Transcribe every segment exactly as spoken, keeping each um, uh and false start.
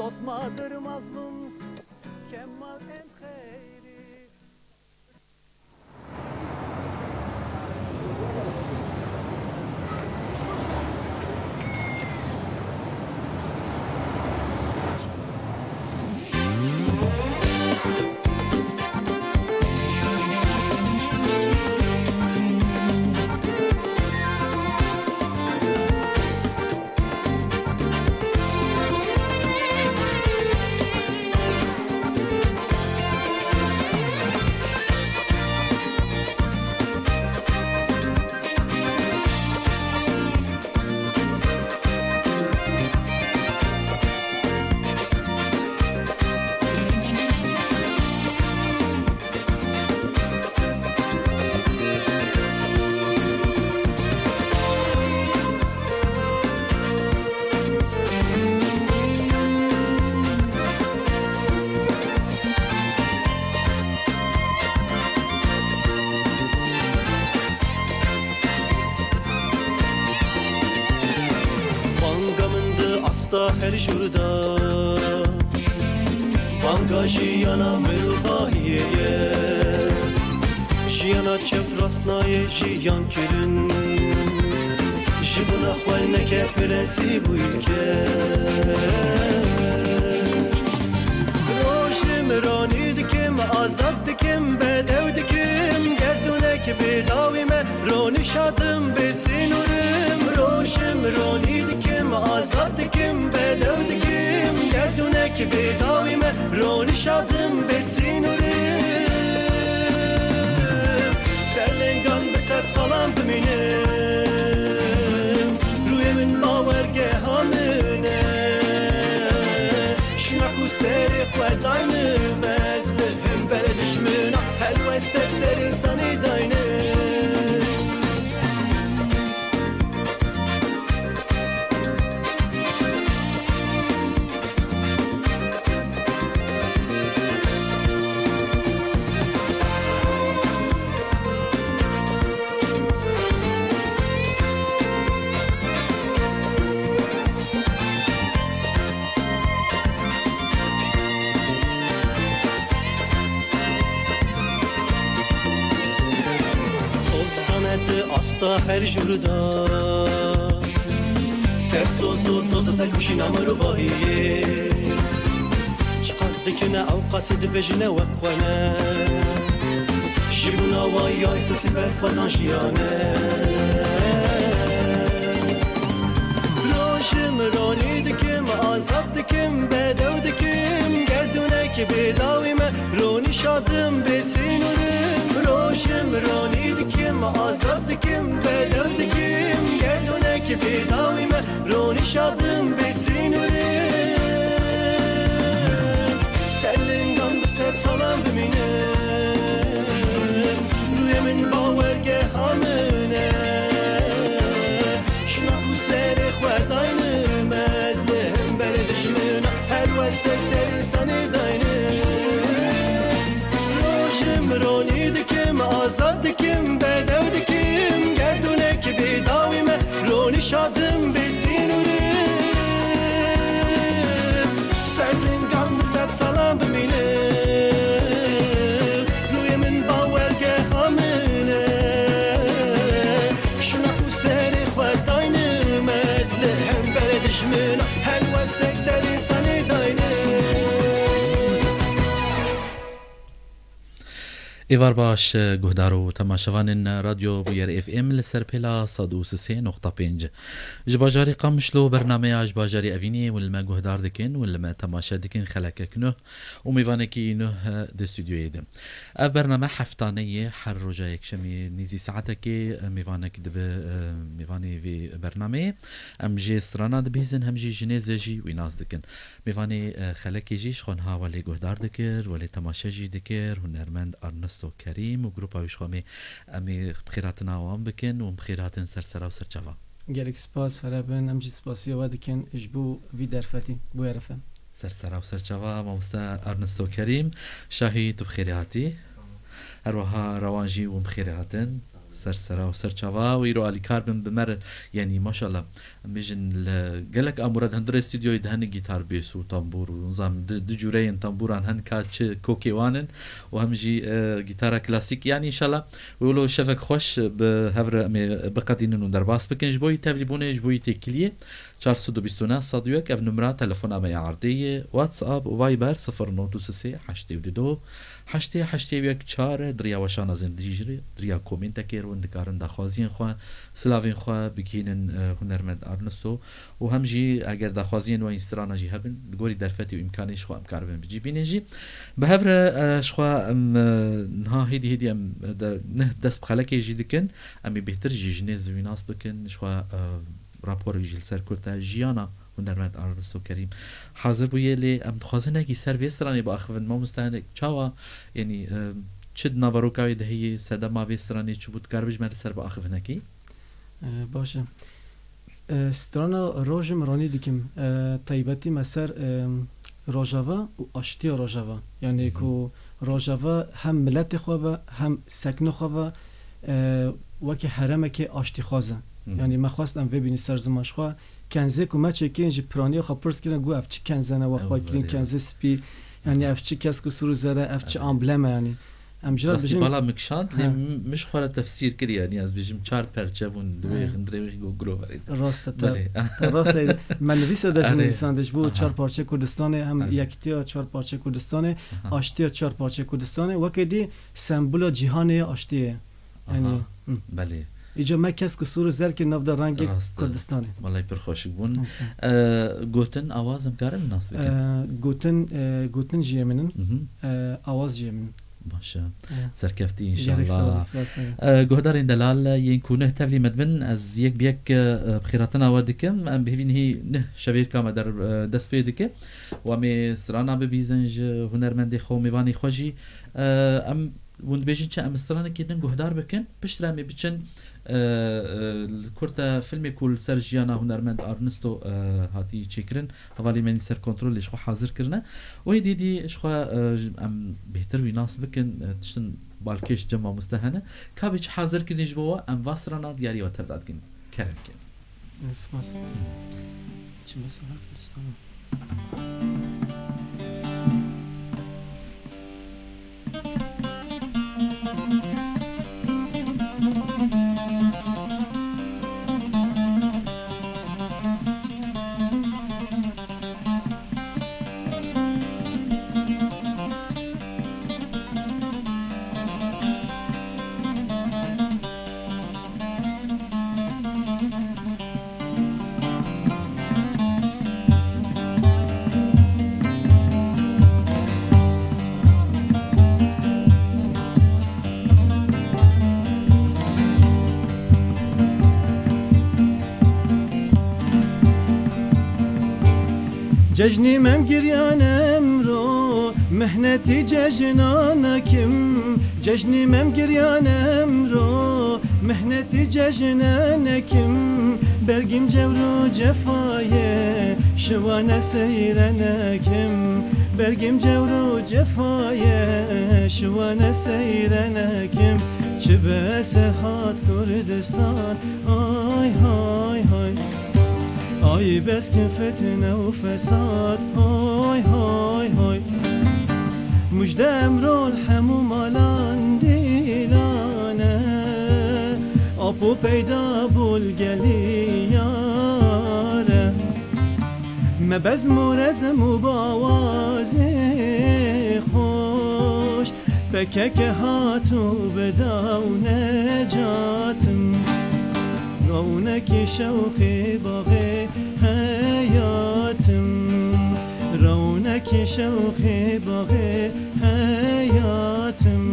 Osman'dır mazlum, Kemal em xeyri. Banga min di asta her jûr de. Banga jiyana mirovahiyê ye. Jiyana çep rast nayê jiyan kirin. Ji bona xwe neke prensîb û îlke. Rojim ronî dikim, azad dikim, bedew dikim. Gerdûnek bê dawî me, ronî şadim bê sînorim. Rojim ronî dikim, azad dikim, bedew dikim. Gerdûnek bê dawî me, ronî şadim bê sînorim. Ser lengan bi sed salan bimînim. Rûyê min bawergeha min e. Şûna ku serê xwe daynim ez li hemberê dijmina helwestek ser însanî daynim. Soz dane di asta her jûr de. Ser soz û doz e têkoşîna mirovahiyê. Çiqas dikine ew qasî dibêjine we xwe ne. Ji bona wa ya îsasî berxwedan jiyane. Rojim ronî dikim, azad dikim, bedew dikim. Gerdûnek bê dawî me, ronî şadim bê sînorim. Rojim ronî dikim, azad dikim, bedew dikim. Gerdûnek bê dawî me, ronî şadim bê sînorim. Ser lingan bi sed salan bimînim. Rûyê min bawergeha min e. Şûna ku serê xwe daynim ez li hemberê dijmina helwestek ser însanî daynim. Rojim ronî dikim, azad dikim, bedew dikim. Gerdûnek bê dawî me, ronî şadim bê sînorim. Ser lingan bi sed salan bimînim. Rûyê min bawergeha min e. Şûna ku serê xwe daynim ez li hemberê dijmina helwestek ser însanî daynim. Êvar baş, guhdar û temaşevanên Radyo Bûyer F M li ser pêla sed û sê nokta pênc. Ji bajarê Qamişlo bernameya ji bajarê Evînê hûn li me guhdar dikin, hûn li me temaşe dikin, xelekek nuh û mêvanekî nuh di stûdyoyê de. Ev bername heftane ye, her roja yekşemê nêzî saetekê mêvanek dibe, e, mêvanê vê bernameyê. Em jê strana dibihîzin, hem jî jinê ze jî wî nas dikin. Mêvanê, e, xelekê jî ji xwe niha welê guhdar dikir, welê temaşe jî dikir, hunermend Ernesto Kerîm û grupa wî ji xwe mê em ê bi xêrhatina wan bikin û bi xêrhatin ser sera û ser çava. Gelek spas, here bin, em jî spasiya we dikin ji bo vî derfetî, Bûyer F M. Ser sera û ser çava, mamoste Ernesto Kerîm, şahî tu bi xêrê hatî. Her wiha Rewan jî hûn bi xêrê hatin. Ser sera û ser çava û îro alîkar bin bi me re, yanî maşallah. Em bêjin li gelek amûra di hundirê stûdyoyê de hene gîtar, bês û tambûr û nizam di, di cûreyên tambûran hen ka çi kokê wan in û hem jî, e, gîtara klasîk. Yanî înşallah wilo şevek xweş bi hev re em ê biqedînin û derbas bikin. Ji bo yî tevlîbûnê, ji bo yî têkiliyê, çar sed û bîst û neh sed û yek, ev numra telefona me ya erdê ye, WhatsApp û Viber sifir not û sê heştê û du heştê heştê û yek çar, di riya weşana zindîrê, di riya komêntekê re hûn dikarin daxwaziyên xwe, silavên xwe bigihînin, e, hunermend Arnisto û hem jî eger daxwaziyên we yên strana jî hebin, li gorî derfetê û îmkanê ji xwe em karibin bi cî bînin jî. Bi hev re, e, ji xwe em, e, niha hêdî hêdî em, e, de, neh dest bi xelekê jî dikin, em ê bêhtir jî ji nêz wî nas bikin, ji xwe, e, raporek jî li ser kurta jiyana hunermend Arnisto Kerîm hazir bûye, lê em dixwazin hinekî ser vê stranê biaxivin. Mamoste, hinek çawa, yanî, e, çi di naveroka wê de heye, sedema vê stranê çi bû, dikaribî ji me li ser biaxivî hinekî? E, baş e. E, strana Rojim ranî dikim. E, taybetî me ser, e, Rojava û aştiya Rojava. Yanî Hı hı. ku Rojava hem miletê xwe ve, hem seknê xwe ve, e, wekî heremekê aştîxwaz e. Hı hı. Yanî me xwest em vê bînî ser ziman ji xwe. Kenzê ku me çêkirin ji piraniya xwe pirs kirin, got, "Ev çi kenze ne, we Ew xwe kirin belê. kenzê spî? Yanî Hı hı. ev çi kesk û sur û zer e, ev çi Hı hı. amblem e yanî?" Em jira Rastî dijin bala min kişand, lê He. m-, min ji xwe re tefsîr kir, yanî ez bêjim çar perçe bûn, di wê He. hundirê wê go-, giroverê de. Rast e, te, Belê. te rast e. Me nivîse de ji Erê. nivîsan de ji bo Aha. çar parçe Kurdistanê, hem Aha. yekitiya çar parçe Kurdistanê, Aha. aştiya çar parçe Kurdistanê, weke dî sembula cîhanê ya aştiyê ye. Aha. Yanî, hı. Belê. Îca me kesk û sur û zer kir nav de rengê Rast e. Kurdistanê. Welay pir xweşik bûn. Neyse. E, gotin, awaz em karin nas bikin? E, gotin, e, gotin jiyê min in. Mhm. E, awaz jiyê min in. Baş e. Evet. Serkeftî Gerek sağ ol, înşallah. spas, evet. E, guhdarên delal, yên ku neh tevlî me dibin, ez yek bi yek, e, bi xêratina we dikim. Em bi hêvî nihî neh şevêrka me der, e, dest pê dike. Û em ê strana bibîzin ji hunermendê xwe û mêvanê xwe jî. E, em hûn dibêjin çi, em stranekê din guhdar bikin. Piştre em ê biçin, e, e, li kurte filmê ku li ser jiyana hunermend Arnisto, e, hatî çêkirin. Hevalê me nî ser kontrolê ji xwe hazir kirine. Û êdî dî ji xwe, e, em bêhtir wî nas bikin, e, tiştin balkêş cem mamoste hene. Ka bê çi hazir kirin ji bo we, em va strana diyariya we tev dadikin. Kerem ke. Spas. Çi mesela? Cejnî mem giryan emro, mehnetî cejnana kim. Cejnî mem giryan emro, mehnetî cejnene kim. Bergîm cewr û cefayê, şiwane seyrene kim. Bergîm cewr û cefayê, şiwane seyrene kim. Çi be Serhat Kurdistan, ay hay hay. Ay bes kin fitne û fesat, hay hay hay. Mujde emrol hemû malan dîlane, apo peyda bûl geliyare. Me bezm û rezm û bawazê xweş, P K K hat û bi daw necatim. Rewnekî şewqê baxê heyatim. Rewnekî şewqê baxê heyatim.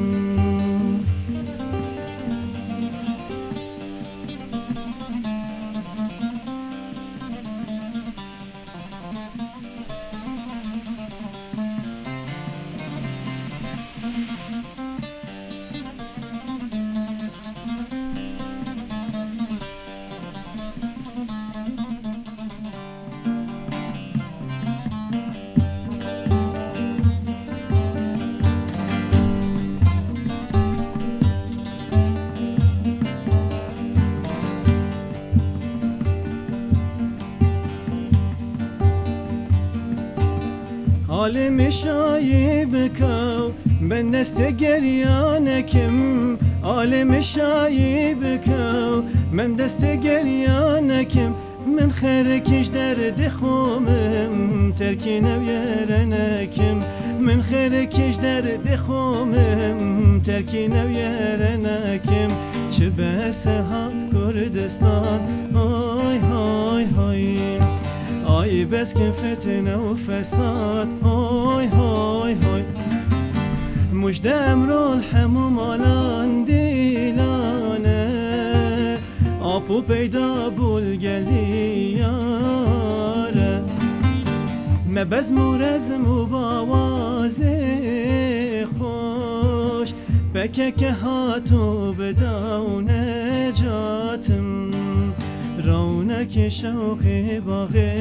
Alê min şayî bikew, min destê geriya nekim. Alê min şayî bikew, min destê geriya nekim. Min xêrikî ji derdê xwe mim, terkî newêre nekim. Min xêrikî ji derdê xwe mim, terkî newêre nekim. Çi berse hat Kurdistan, hay, hay, hay. Ay, bes kin fitne û fesat, hay, hay, hay. Mujde emrol hemû malan dîlan e, ap û peyda bûl geliyar e. Me bezm û rezm û bawazê xweş, P K K hat û bi daw necatim. Rewnekê şewqê baxê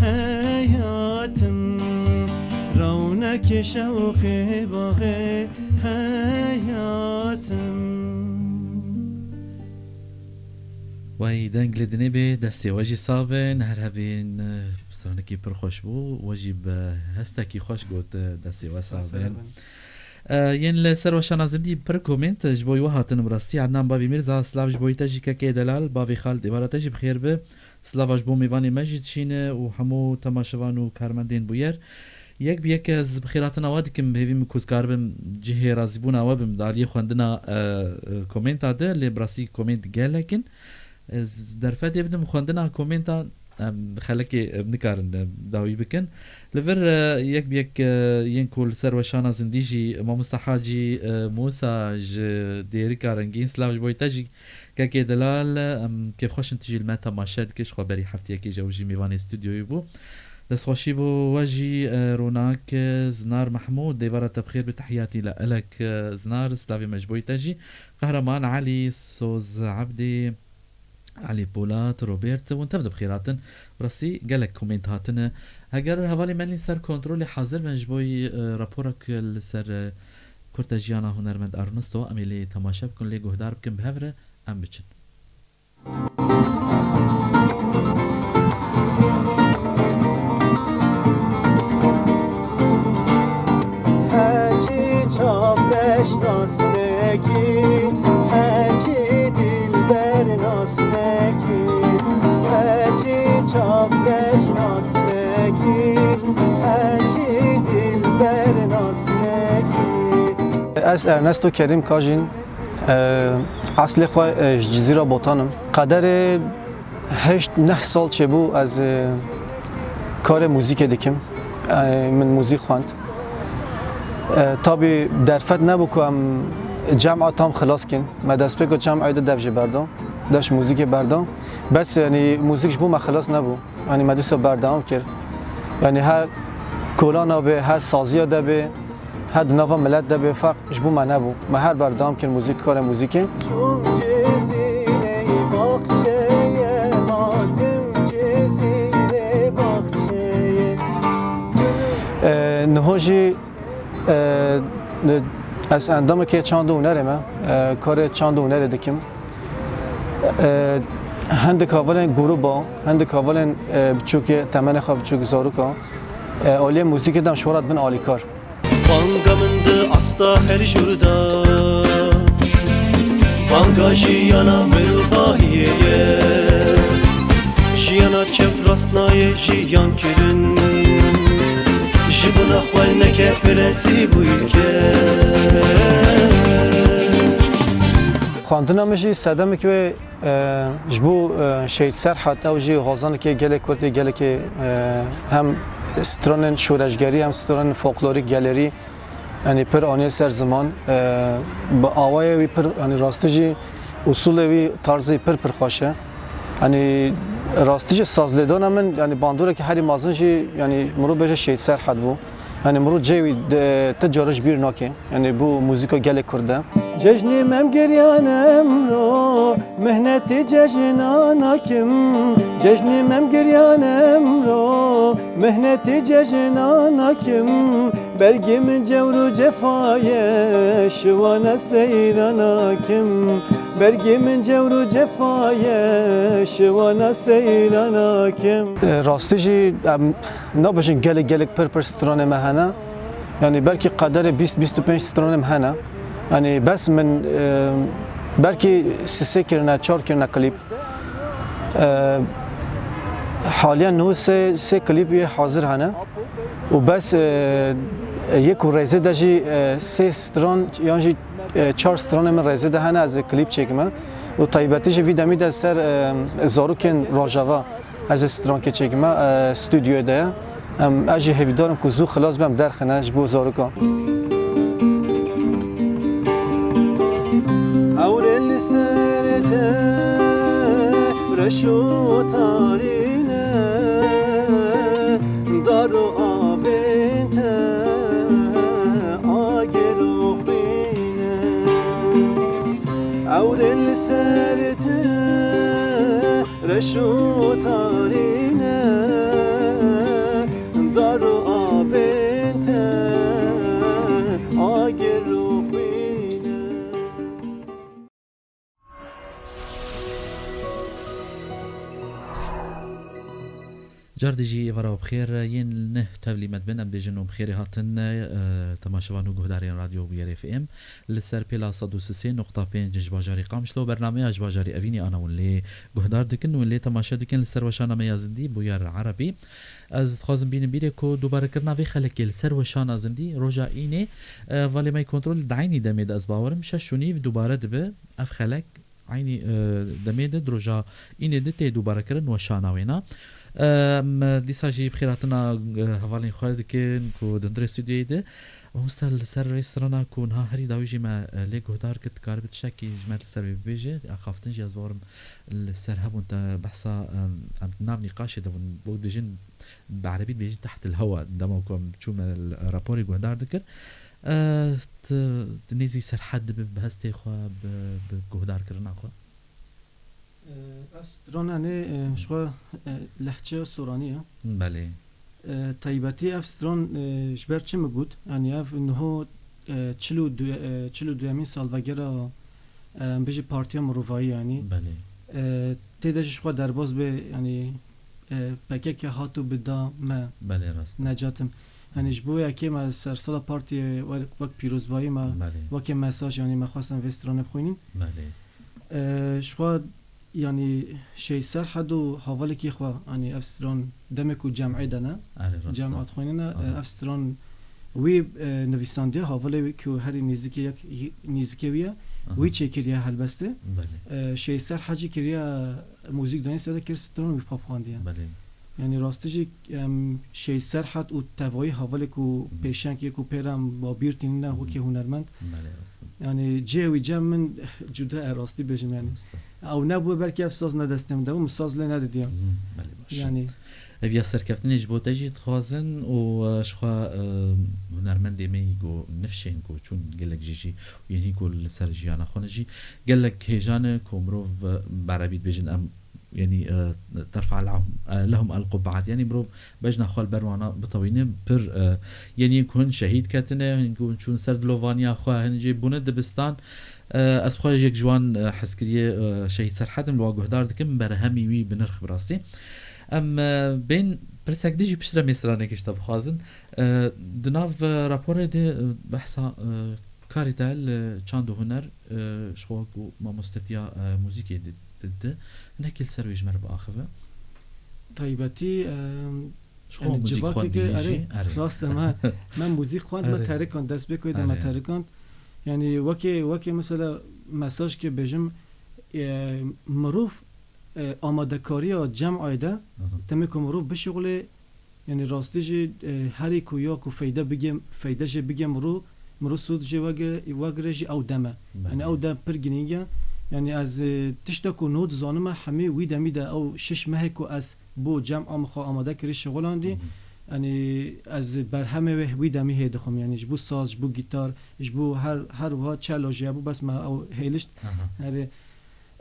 heyatim. Rewnekê şewqê baxê heyatim. Wey deng li dinê bê, destê we jî sax bin, her hebîn, e, stranekî pir xweş bû, we jî bi hestekî xweş got, e, destê we sax bin. E, yên li ser weşana zindî pir komênt ji bo we hatin, bi rastî. Ednan Bavî Mîrza, silav ji bo te jî, kekê delal, bavê Xalid, êvara te jî bi xêr be. Silava ji bo mêvanê me jî diçîne û hemû temaşevan û karmendên bûyer. Yek bi yek ez bi xêrhatina we dikim, bi hêvî min ku ez karibim cihê razîbûna we bim di aliyê xwendina, e, e, komênta de, lê bi rastî komênt gelek in. Ez derfetê bidim xwendina komênta, em, xelekê, em, nikarin, em, dawî bikin. Li vir, e, yek bi yek, e, yên ku li ser weşana zindî jî mamosta Hacî, e, Mûsa ji Dêrika Rengîn, silav ji bo te jî kekê delal, em, kêfxweş in tu jî li me temaşe dikî, ji xwe berî heftiyekê ji ew jî mêvanê stûdyoyê bû. Destxweşî bo we jî, e, Ronak, e, Zinar Mehmûd, dêvara te bi xêr be, tehiyatî le elek, e, Zinar, silavê me ji bo te jî. Qehreman Elî, Soz Ebdî, Elî Polat, Robert, hûn tev de bi xêr hatin. Bi rastî gelek komênt hatine. Heger hevalê me li ser kontrolê hazir bin ji bo, e, raporek li ser, e, kurtejiyana hunermend Ernesto, em ê lê temaşe bikin, lê guhdar bikin, bi hev re em biçin. Hecî çavreş nas nekî, hecî dilber nas nekî, hecî çavreş nas nekî, hecî dilber nas nekî. Ez Ernesto Kerîm Kajîn, e, eslê xwe, e, ji Cizîra Botan im. Qederê heşt neh sal çêbû ez, e, karê muzîkê dikim. E, min muzîk xwend. E, tabî derfet nebû ku em cema tam xilas kin. Me destpêka cemê de dev jê berda. Dev ji muzîkê berda. Bes, yanî muzîk ji bo me xilas nebû. Yanî me dîsa berdewam kir. Yanî her kolana be, her saziya de be, her di nava milet de be, ferq ji bo me nebû. Me her berdewam kir muzîk, karê muzîkê. Çûm Cizîrê baxçeyê, hatim Cizîrê baxçeyê. E, niho jî, e, ez endamekê çand û hunerê me, e, karê çand û hunerê dikim. E, hindik hevalên grûba, hindik hevalên, e, biçûkê, temenê xwe biçûk, zaroka, e, aliyê muzîkê de em ji xwe re dibin alîkar. Banga min di asta her jûr de, banga jiyana mirovahiyê ye. Jiyana çep rast nayê jiyan kirin, ji bona xwe neke prensîb û îlke. Xwendina min jî sedemekî wê, e, ji bo, e, Şehîd Serhat, ew jî xwezanekê gelê Kurd ê, gelekê, e, hem stranên şoreşgerî hem stranên folklorîk gelerî, yanî pir aniye ser ziman, e, bi awayê wî pir, yanî rastî jî usulê wî, tarzê pir pir xweş e. Yanî rastî jî sazlêdana min, yanî bandoreke herî mezin jî, yanî mirov bêje Şehîd Serhat bû. Yanî mirov cihê wî di, ti cara ji bîr nake. Yanî bo muzîka gelê Kurd de. Cejnê me em giriyan emro, mihnetê cejna nakim. Cejnê me em giriyan emro, mihnetê cejna nakim. Belgê min cewr û cefaye, şiwana seyra nakim. Bergê min cewr û cefa ye, şiwana seyla nakim. E, rastî jî em nabêjin gelek gelek pir pir stranê me hene. Yanî belkî qederê bîst bîst û pênc stranê me hene. Yanî bes min, e, belkî sisê kirine, çar kirine klîp. E, haliyen niho sê, sê klîp yê hazir hene. Û bes, e, yek û rêzê de jî, e, sê stran yan jî, e, çar stranê min rêzê de hene, ez ê klîp çêkime. Û taybetî jî vî demî de ser, e, zarokên Rojava ez ê strankê çêkime, e, stûdyoyê de ye. Em, ez jî hêvîdar im ku zû xilas bim, derxine ji bo zarokan. Ewrên li ser te reş û tarî ne, dar û avên te agir û xwîn e. Ewrên li ser te reş û tarî ne, dar û avên te agir û xwîn e. Car dijî êvara bi xêr yên neh tevlî me dibin, em bêjin û bi xêrê hatin, e, temaşevan û guhdarên Radyo Bûyerê F M. Li ser pêla sed û sê nokta pênc ji bajarê Qamişlo bernameya ji bajarê Evînê ana hûn lê guhdar dikin û lê temaşe dikin li ser weşana me ya zindî Bûyer Erebî. Ez dixwazim bînim bîrê ku dubarekirina vê xelekê li ser weşana zindî roja Înê, e, valê me yê kontrol di eynî demê de ez bawerim şeş û nîv dubare dibe ev xelek. Eynî, e, demê de di roja Înê de tê dubarekirin weşana wêna. E, em dîsa jî bi xêrhatina, e, hevalên xwe dikin ku di hundirê stûdyoyê de. Mamoste, li ser vê strana ku niha herî dawî jî me, e, lê guhdar kir, dikaribî tiştekî ji me li ser vê bibêje? Axaftin jî ez bawerim li ser hebûn te behsa, em, em di nav nîqaşê de bûn. Bo dibêjin, bi erebî dibêjin teht el hewa, dema ku em çûme li raporê guhdar dikir. E, tu, tu nêzî serhed dibe bi hestê xwe, bi, bi guhdarkirina xwe? E, ev strana ne, e, ji xwe, e, lehçeya soranî ye. Belê. E, taybetî ev stran, e, ji ber çi min got? Yanî ev niho, e, çil û du, e, çil û duyemîn salvegera, e, em bêjî Partiya Mirovayî yanî. Belê. E, tê de jî ji xwe derbas be, yanî, e, P K K hat û bi da me Belê, rast e. Necatim. Yanî ji bo yekê me sersala partiyê wek, wek pîrozbayî me, Belê. Wekê mesaj, yanî me xwestin vê stranê bixwînin. Belê. E, ji xwe, yanî Şehîd Serhed û havalekî xwe, yanî ev stran demê ku cem'ê de ne, Erê, rast e. Cem ad xwînine, e, Erê. Ev stran wî, e, nivîsandiye, havalê wî ku herî nêzîkê yek, nêzîkê wî ye, Aha. Wî çêkiriye helbestê. Belê. E, Şehîd Serhed jî kiriye muzîk danî ser de kir stran wî xwe bixwandiye. Belê. Yanî rastî jî, em, Şehîd Serhed û tevayî havalê ku Hı hı. Pêşeng yê ku pê re em ba bîr tînine Hı hı. Wekî hunermend. Belê, rast e. Yanî cihê wî cem min cuda e, rastî bêjim yanî. Rast e. Ew nebû belkî ev saz ne destê min de bû, min saz lê nedidiyam. Hı, belê, baş e. Yanî. Ev ya serkeftinê ji bo te jî dixwazin û, e, ji xwe, e, hunermendê me yî ku nifşên ku çûn gelek jî jî û yên hî ku li ser jiyana xwe ne jî gelek hêja ne ku mirov, e, bi erebî dibêjin em Yanî, e, terfa lehum, e, lehum el qubbaat. Yanî mirov bejna xwe li ber wana bitewîne pir, e, yanî ku hin şehîd ketine, hin ku çûn ser dilovaniya xwe, hin jî bûne dibistan. E, ez xwe yek ji wan, e, hezkiriyê, e, Şehîd Serhed im, li wa guhdar dikim, berhemî wî bi nirx bi rastî. Em, e, bên pirsek dî jî piştre mêstranekê ji te bixwazin. E, di nav, e, raporê de, e, behsa, e, Karê te li çand û huner, e, ji xwe ku mamostetiya, e, muzîkê di, di, di, hinekî li ser wê ji me re biaxive? Taybetî, e, Ji xwe yanî muzîk civakeke, xwendî erê, jî, erê. Rast e, me, me muzîk xwend, me Erê. Terikand, destpêkê de me Erê. Terikand. Yanî wekê, wekê mesela mesaj ke bêjim, e, mirov, e, amadekariya cem'ê de, Aha. Demê ku mirov bişuxulê, Yanî rastî jî, e, herî ku ya ku feyde bigê, feyde jê bigê mirû, mirû sûd jê wegire, wegire jî ew dem e. Belê. Yanî ew dem pir girîng e. Yanî ez, e, tişta ku nod zanime hemî wî demî de ew şiş mehê ku ez bo cem a min xwe amade kirî şixulandî. Hı hı. Yanî ez berhemê wê wî demî hê dixwim. Yanî ji bo saz, ji bo gîtar, ji bo her, her wiha çelo jî hebû bes me ew hêlişt. Aha. Herê,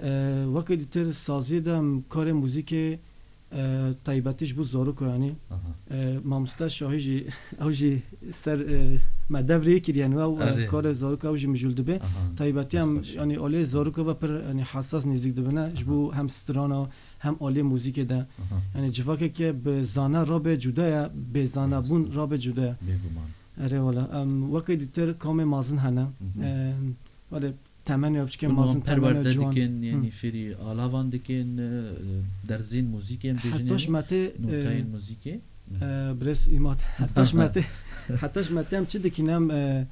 e, weke dîtir saziyê de em karê muzîkê E, taybetî ji bo zarok, yanî, Aha. E, mamoste Şahî jî, ew jî ser, e, me devrê kiriye, ew, e, Erê. karê zaroka ew jî mijûl dibe. Aha, Taybetî dest em, xweş. yanî, alê zaroka ve pir, yanî, hesas nêzîk dibine. Ji Aha. bo hem strana, hem alê muzîkê de. Aha. Yanî, civakeke bi zana rabe cuda ye, bê zana bûn Rast. rabe cuda ye. Bêguman. Erê wala. Em, weke dîtir kamê mazin hene. Mhm. Em, wale, temenê biçikê Hûn mazin, wan perwerde temenê ciwan. dikin, Hı. yanî fêrî alavan dikin, e, derzên muzîkê em Heta bêjinê ji me tê, notayên e, muzîkê. Hı. e, birêz Îmad, heta ji me tê, heta ji me tê em çi dikin, em, e,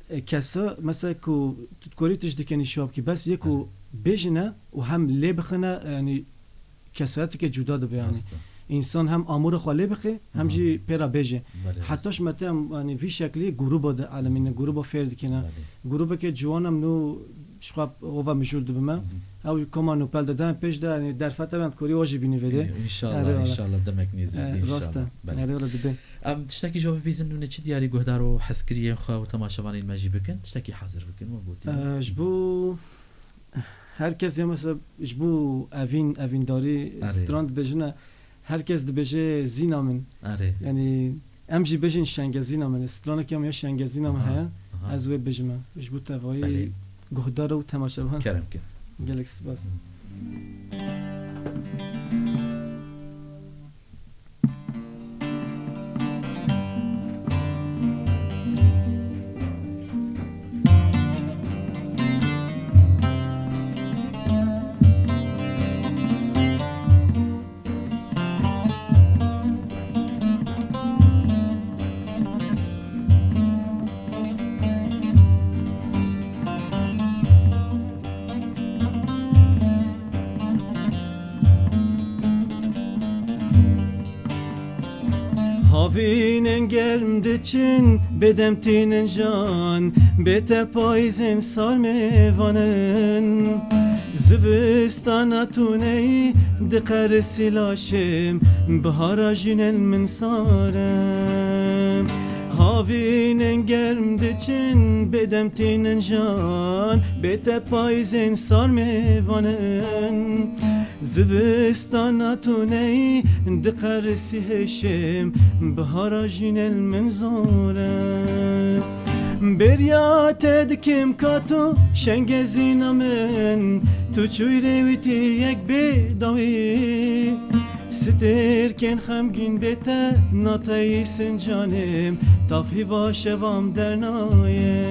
e, kesa, mesela ku tu dikorî tişt dikenî şiya bikî, bes yê ku Evet. bêjine û hem lê bixine, e, yanî kesayeteke cuda dibe yanî. Rast e. Însan hem amûra xwe lê bixe, hem Aha. jî pê re bêje. Belê, Heta rast. ji me tê em, yanî vî şeklî grûba di elemîne, grûba fêr dikine. Belê. Grûbeke ciwan em nû ji xwe ova mijûl dibime. Hı hı. Ew koma nûpel de dem pêş de, yanî derfete em korî wa jî bînî vêde. Ê, înşallah, Erê wala. înşallah demek nêzîk Ee, dê, rast e. înşallah. Belê. Erê wala dibe. Em tiştekî ji we bibîzin nûne çi diyarî guhdar û hezkiriyên xwe û temaşevanên me jî bikin. Tiştekî hazir bikin, we gotî. Ee, ji bo Her kes ya mesela ji bo evîn, evîndarî Erê. stran dibêjine, her kes dibêje zîna min. Erê. Yanî em jî bêjin şengezîna min. Stranekî em ya şengezîna min Aha, heye. aha. Ez wê bêjime. Ji bo tevayî Belê. guhdar û temaşevan. Kerem kin. Gelek spas. Havînên germ diçin, bêdem tînin jan, bê te payîzên sar mêvan in. Zivistana tuneyî diqerisî laşê min, bihara jîn el min sar e. Havînên germ diçin, bêdem tînin jan, bê te payîzên sar mêvan in. Zivistana tuneyî diqerisî hêşê min, bihara jîn el min zor e. Bêriya te dikim ka tu şengezîna min, tu çûyî rêwîtî yek bê dawî. Stêrkên xemgîn bê te nateyî sincanê min, tav hîva şevam dernayê.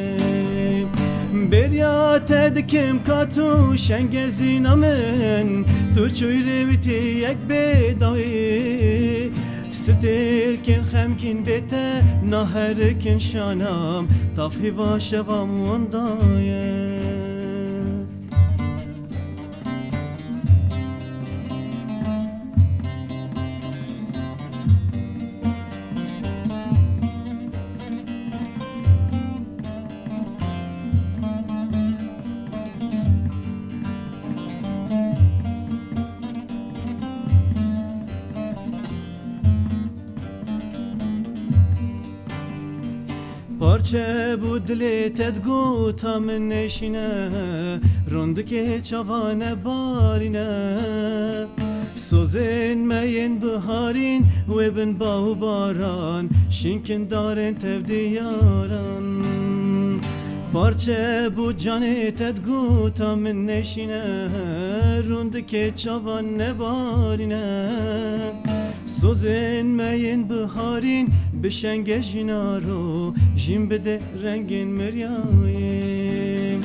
Bêriya te dikim ka tu şengezîna min, tu çûyî rêwîtî yek bê dawî. Stêrkên xemgîn bê te naherikin şanam, tav hîva şevam winda ye. Parçe bû dilê te, digota min nêşîne, rûndikê çava nebarîne. Sozên me yên biharîn wê bin ba û baran, şînkin darên tev diyaran. Parçe bû canê te, digota min nêşîne, rûndikê çavan nebarîne. Sozên me yên biharîn bi şenge jîna ro, jîn bide rengên miryayê.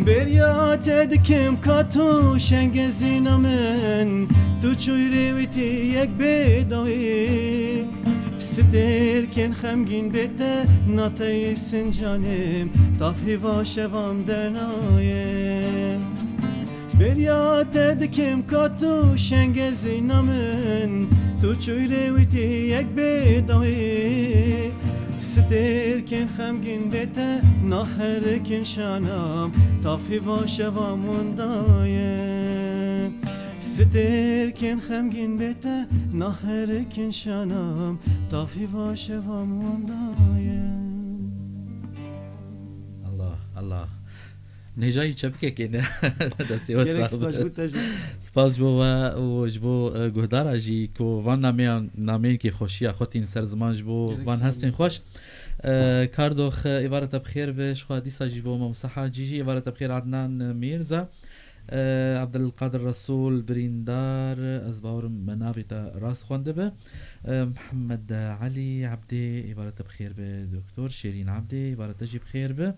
Bêriya te dikim ka tu şengezîna min, tu çûyî rêwîtî yek bê dawî. Stêrkên xemgîn bê te nateyî sincanê min, tav hîva şevam dernayê. Bêriya te dikim ka tu şengezîna min, tu çûyî rêwîtî yek bê dawî. Stêrkên xemgîn bê te naherikin şanam, tav hîva şevam winda ye. Stêrkên xemgîn bê te naherikin şanam, tav hîva şevam winda ye. Allah, Allah. Nêjayî çepikekê ne. Destê we Gelek sax spas be. Ji bo te jî. Spas ji bo we û ji bo, e, guhdara jî ku van nameyan, nameyên kêfxweşiya xwe tîn ser ziman ji bo Gelek van spas. Hestên xweş. E, Kardox, e, êvara te bi xêr be. Ji xwe dîsa jî bo Mamoste Hacî jî êvara te bi xêr Adnan Mîrza. E, Abdulkadir Resûl Birîndar, ez bawerim me navê te rast xwendibe. E, Mihemed Elî Ebdê, êvara te bi xêr be. Doktor Şêrîn Ebdê, êvara te jî bi xêr be.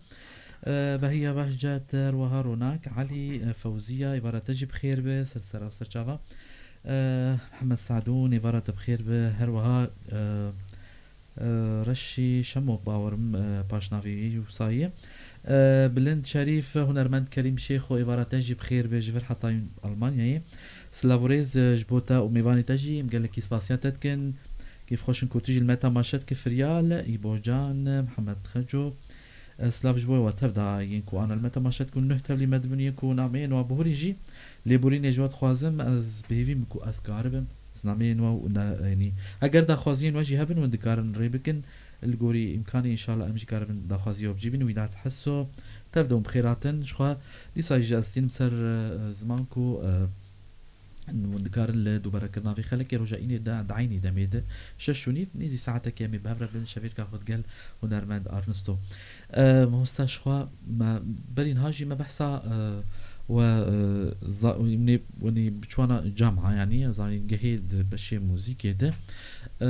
E, Behiya Behcet, her wiha Ronak Elî, e, Fewziya, êvara te jî bi xêr be, ser sera û ser çava. E, Mihemed Sadûn, êvara te bi xêr be, her wiha, e, e, Reşî Şemo, bawerim, e, paşnavî wisa ye. E, Bilind Şerîf, hunermend Kerîm Şêxo, êvara te jî bi xêr be, ji vir heta Almanyayê. Silav û rêz, e, ji bo te û mêvanê te jî, em gelekî spasiya te dikin. Kêfxweş in ku tu jî li me temaşe dikî, Firyal, Îbocan, Mihemed Xeco. E, silav ji bo we tev da yên ku ana li me temaşe dikin, nuh tevlî me dibin, yên ku nameyên we bihurî jî lêborînê ji we dixwazim, ez bi hêvî me ku ez karibim, ez nameyên we û ne, yanî, eger daxwaziyên we jî hebin, hûn dikarin rê bikin, li gorî îmkanê, înşallah em jî karibin daxwaziya we bicîbin. Wîdat Heso, tev de hûn bi xêr hatin, ji xwe dîsa jî ez tînim ser, e, ziman ku, e, Hûn dikarin li duberekirina vê xelekê roja înê de, di eynî demê de, şeş û nîv, nêzî saeteke em ê bi hev re bin şevêrka xwe digel hunermend Arnisto. E, mamoste, ji xwe me berî niha jî me behsa, e, we, e, za-, nê, wenî biçwana cama, yanî zanîngehê di beşê muzîkê de, e,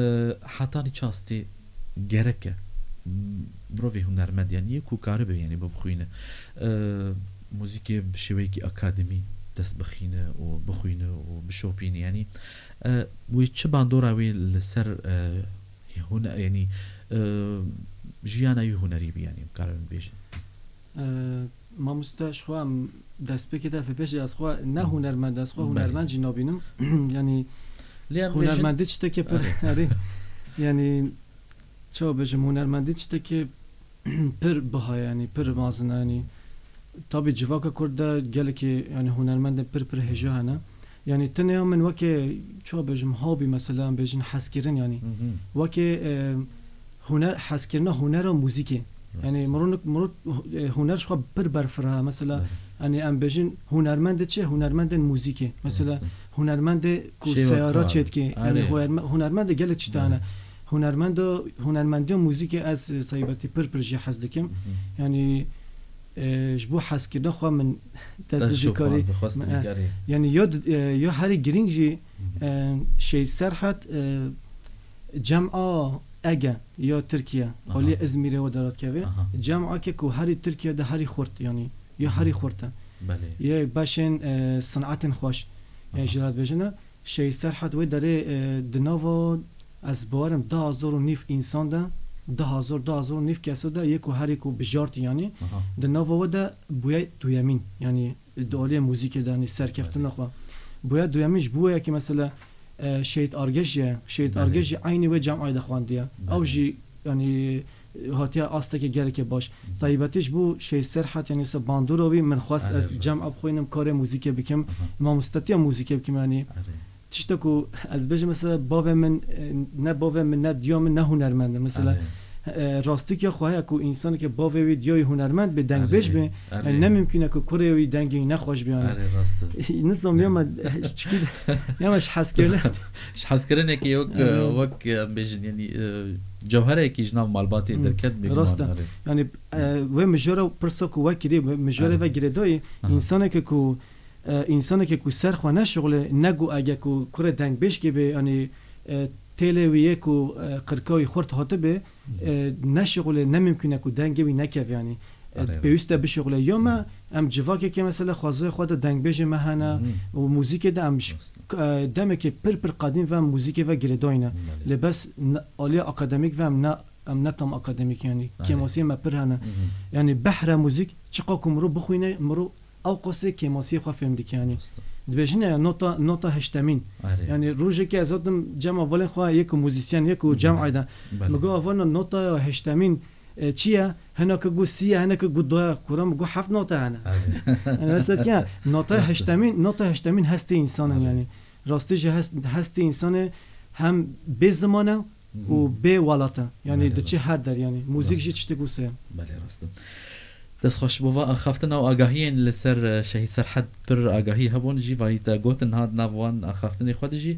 hetanî çastê gerek e. Mirovê hunermend, yanî yê ku karibe, yanî bibixwîne. E, muzîkê bi şêweyekî akademî dest bixîne û bixwîne û bişopîne, yanî, e, wê çi bandora wê li ser, e, hune-, yanî, e, jiyana wî hunerî bî, yanî, em karibin bêjin? E, mamoste, ji xwe em destpêkê de pêşê ez xwe ne Hı. hunermend, ez xwe Belê. hunermend jî nabînim. Yanî, Lê em bêjin hunermendî tiştekê pir, Erê. erê, yanî, çawa bêjim, hunermendî tiştekê pir biha ye, yanî pir mezin e, yanî tabî civaka kurd de gelekî, yanî hunermendên pir pir hêja hene. Yanî tenê ya min weke, çawa bêjim, hobby mesela, em bêjin hezkirin, yanî Hı hı. weke, e, huner, hezkirina hunera muzîkê. Rast. Yanî miro nik-, miro, e, huner ji xwe pir berfireh e. Mesela, Belê. yanî em bêjin hunermendê çi? Hunermendên muzîkê. Mesela Rast. hunermendê ku Şêwekar. seyara çêdike. Yanî Erê. hunerme-, hunermendê gelek tiştan e. Belê. Hunermendo, hunermendiya muzîkê ez, e, taybetî pir pir jê hez dikim. Hı hı. Yanî, e, ji bo hezkirina xwe min dest Te bi vî şopand, karî, bi xwest min, vî e, karî. yanî ya di-, e, ya herî girîng jî, Hı hı. e, Şehîd Serhat, e, cema Ege ya Tirkiye, Aha. alî Îzmîrê we daratkeve. Aha. Cema ke ku herî Tirkiye de herî xurt, yanî ya Hı hı. herî xurt e. Belê. Yê beşên, e, sinetên xweş, e, Aha. jê re dibêjin e. Şehîd Serhat wê derê, e, di nava, ez bawerim, du hazar û nîv însan de, du hazar, du hazar û nîv kesa de yê ku herî ku bijartî, yanî Aha. di nava we de bûye duyemîn, yanî di aliyê muzîkê de, yanî serkeftina Belê. xwe. Bûye duyemîn ji bo yekî mesela, e, Şehîd Argeş ye. Şehîd Belê. Argeş jî eynî wê cem'ayê de xwendiye. Ew Belê. jî, yanî, hatiye astekê gelekê baş. Hı hı. Taybetî ji bo Şehîd Serhat, yanî wisa bandora wî min xwest Erê, ez rast. cem'a bixwînim, karê muzîkê bikim, Aha. mamostetiya muzîkê bikim, yanî Erê. tişta ku ez bêjim, mesela bavê min, e, ne bavê min, ne diya min, ne hunermend in. Mesela, Erê. e, rastikiya xwe heye ku însanekî bavê wî, diya wî hunermend bê, dengbêj Erê. bê, Erê. e, ne mimkun e ku kurê wî dengê wî nexweş bê, yanî. Erê, rast e. Nizam ya me, çikî, ya me ji hezkirinê. Ji hezkirinekê wek, Erê. wek, em bêjin, yanî, e, cewherekî ji nav malbatê Hmm. derket bêguman, Rast e. erê. Yanî, e, wê mijara pirsa ku we kirî, wê mijarê Erê. ve girêdayî, Aha. însanekî ku, e, însanekî ku ser xwe neşixulê, ne ku ege ku kurê dengbêjkê bê, yanî, e, têlê wî yê ku, e, qirka wî xurt hatibê, Hı hı. e, neşixulê, ne mimkun e ku dengê wî nekeve, yanî. E, Erê, pêwîst e bişixulê. Ya me, Hı. em civakekê mesela xwezayê xwe de dengbêjê me hene Hı hı. û muzîkê de em ji, Rast. e, demekê pir pir qedîm ve em muzîkê ve girêdayî ne. Belê. Lê bes ne, aliyê akademîk ve em ne, em ne tam akademîk, yanî Erê. kêmasiyê me pir hene. Hı hı. Yanî behre muzîk, çiqa ku mirov bixwîne, mirov ew qasê kêmasiyê xwe fêm dike, yanî. Rast e. Dibêjin ya nota, nota heştemîn. Erê. Yanî rojekê ez hatim cem hevalên xwe, yek û muzîsyen, yek û Hı hı. cem'ayê de. Belê. Min got, "Hevalno, nota heştemîn, e, çi ye?" Hineke got sî ye, hineke got du ye. Kura min got heft nota hene. Erê. Yanî, mesela, ya, nota Rast e. heştemîn, nota heştemîn hestê însan in, Erê. yanî. Rastî jî hest, hestê însanê hem bê ziman e Hı hı. û bê welat e. Yanî, Belê, diçe rast. her der, yanî. Muzîk Rast. jî tiştek wisa ye. Belê, rast e. Dest xweş bo va axaftina û agahiyên li ser, e, Şehîd Serhed pir agahî hebûn jî vayî te gotin hat nav wan axaftinê xwe de jî